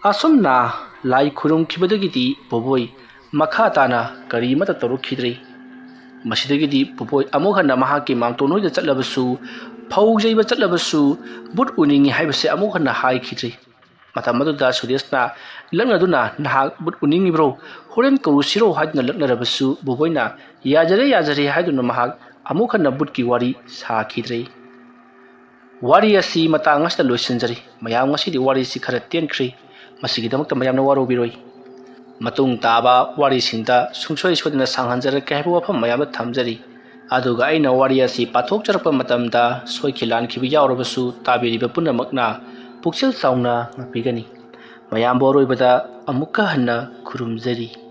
ꯑꯁꯨꯝꯅ ꯂꯥꯏ ꯈꯨꯔꯨꯝꯈꯤꯕꯗꯒꯤꯗꯤ ꯕꯣꯕꯣꯏ ꯃꯈꯥ ꯇꯥꯅ ꯀꯔꯤ ꯑꯃꯠꯇ ꯇꯧꯔꯛꯈꯤꯗ꯭ꯔꯦ꯫ ꯃꯁꯤꯗꯒꯤꯗꯤ ꯕꯣꯕꯣꯏ ꯑꯃꯨꯛ ꯍꯟꯅ ꯃꯍꯥꯛꯀꯤ ꯃꯥꯝꯇꯣꯟ ꯍꯣꯏꯗ ꯆꯠꯂꯕꯁꯨ, ꯐꯧ ꯌꯩꯕ ꯆꯠꯂꯕꯁꯨ, ꯕꯨꯠ ꯎꯅꯤꯡꯉꯤ ꯍꯥꯏꯕꯁꯦ ꯑꯃꯨꯛ ꯍꯟꯅ ꯍꯥꯏꯈꯤꯗ꯭ꯔꯦ꯫ ꯃꯇꯝ ꯑꯗꯨꯗ ꯁꯨꯔꯦꯁꯅ ꯂꯛꯅꯗꯨꯅ, "ꯅꯍꯥꯛ ꯕꯨꯠ ꯎꯅꯤꯡꯉꯤꯕ꯭ꯔꯣ? ꯍꯣꯔꯦꯟ ꯀꯧꯔꯨꯁꯤꯔꯣ?" ꯍꯥꯏꯗꯨꯅ ꯂꯛꯅꯔꯕꯁꯨ ꯕꯣꯕꯣꯏꯅ, "ꯌꯥꯖꯔꯦ, ꯌꯥꯖꯔꯦ" ꯍꯥꯏꯗꯨꯅ ꯃꯍꯥꯛ ꯑꯃꯨꯛ ꯍꯟꯅ ꯕꯨꯠꯀꯤ ꯋꯥꯔꯤ ꯁꯥꯈꯤꯗ꯭ꯔꯦ꯫ ꯋꯥꯔꯤ ꯑꯁꯤ ꯃꯇꯥꯡ ꯑꯁꯤꯗ ꯂꯣꯏꯁꯤꯟꯖꯔꯤ꯫ ꯃꯌꯥꯝ, ꯉꯁꯤꯗꯤ ꯋꯥꯔꯤꯁꯤ ꯈꯔ ꯇꯦꯟꯈ꯭ꯔꯦ꯫ ꯃꯁꯤꯒꯤꯗꯃꯛꯇ ꯃꯌꯥꯝꯅ ꯋꯥꯔꯧꯕꯤꯔꯣꯏ꯫ ꯃꯇꯨꯡ ꯇꯥꯕ ꯋꯥꯔꯤꯁꯤꯡꯗ ꯁꯨꯡꯁꯣꯏ ꯁꯣꯏꯗꯅ ꯁꯥꯡꯍꯟꯖꯔꯛꯀꯦ ꯍꯥꯏꯕ ꯋꯥꯐꯝ ꯃꯌꯥꯝꯗ ꯊꯝꯖꯔꯤ꯫ ꯑꯗꯨꯒ ꯑꯩꯅ ꯋꯥꯔꯤ ꯑꯁꯤ ꯄꯥꯊꯣꯛꯆꯔꯛꯄ ꯃꯇꯝꯗ ꯁꯣꯏꯈꯤ ꯂꯥꯟꯈꯤꯕ ꯌꯥꯎꯔꯕꯁꯨ ꯇꯥꯕꯤꯔꯤꯕ ꯄꯨꯝꯅꯃꯛꯅ ꯄꯨꯛꯆꯦꯜ ꯆꯥꯎꯅ ꯉꯥꯛꯄꯤꯒꯅꯤ꯫ ꯃꯌꯥꯝꯕꯨ ꯑꯔꯣꯏꯕꯗ ꯑꯃꯨꯛꯀ ꯍꯟꯅ ꯈꯨꯔꯨꯝꯖꯔꯤ꯫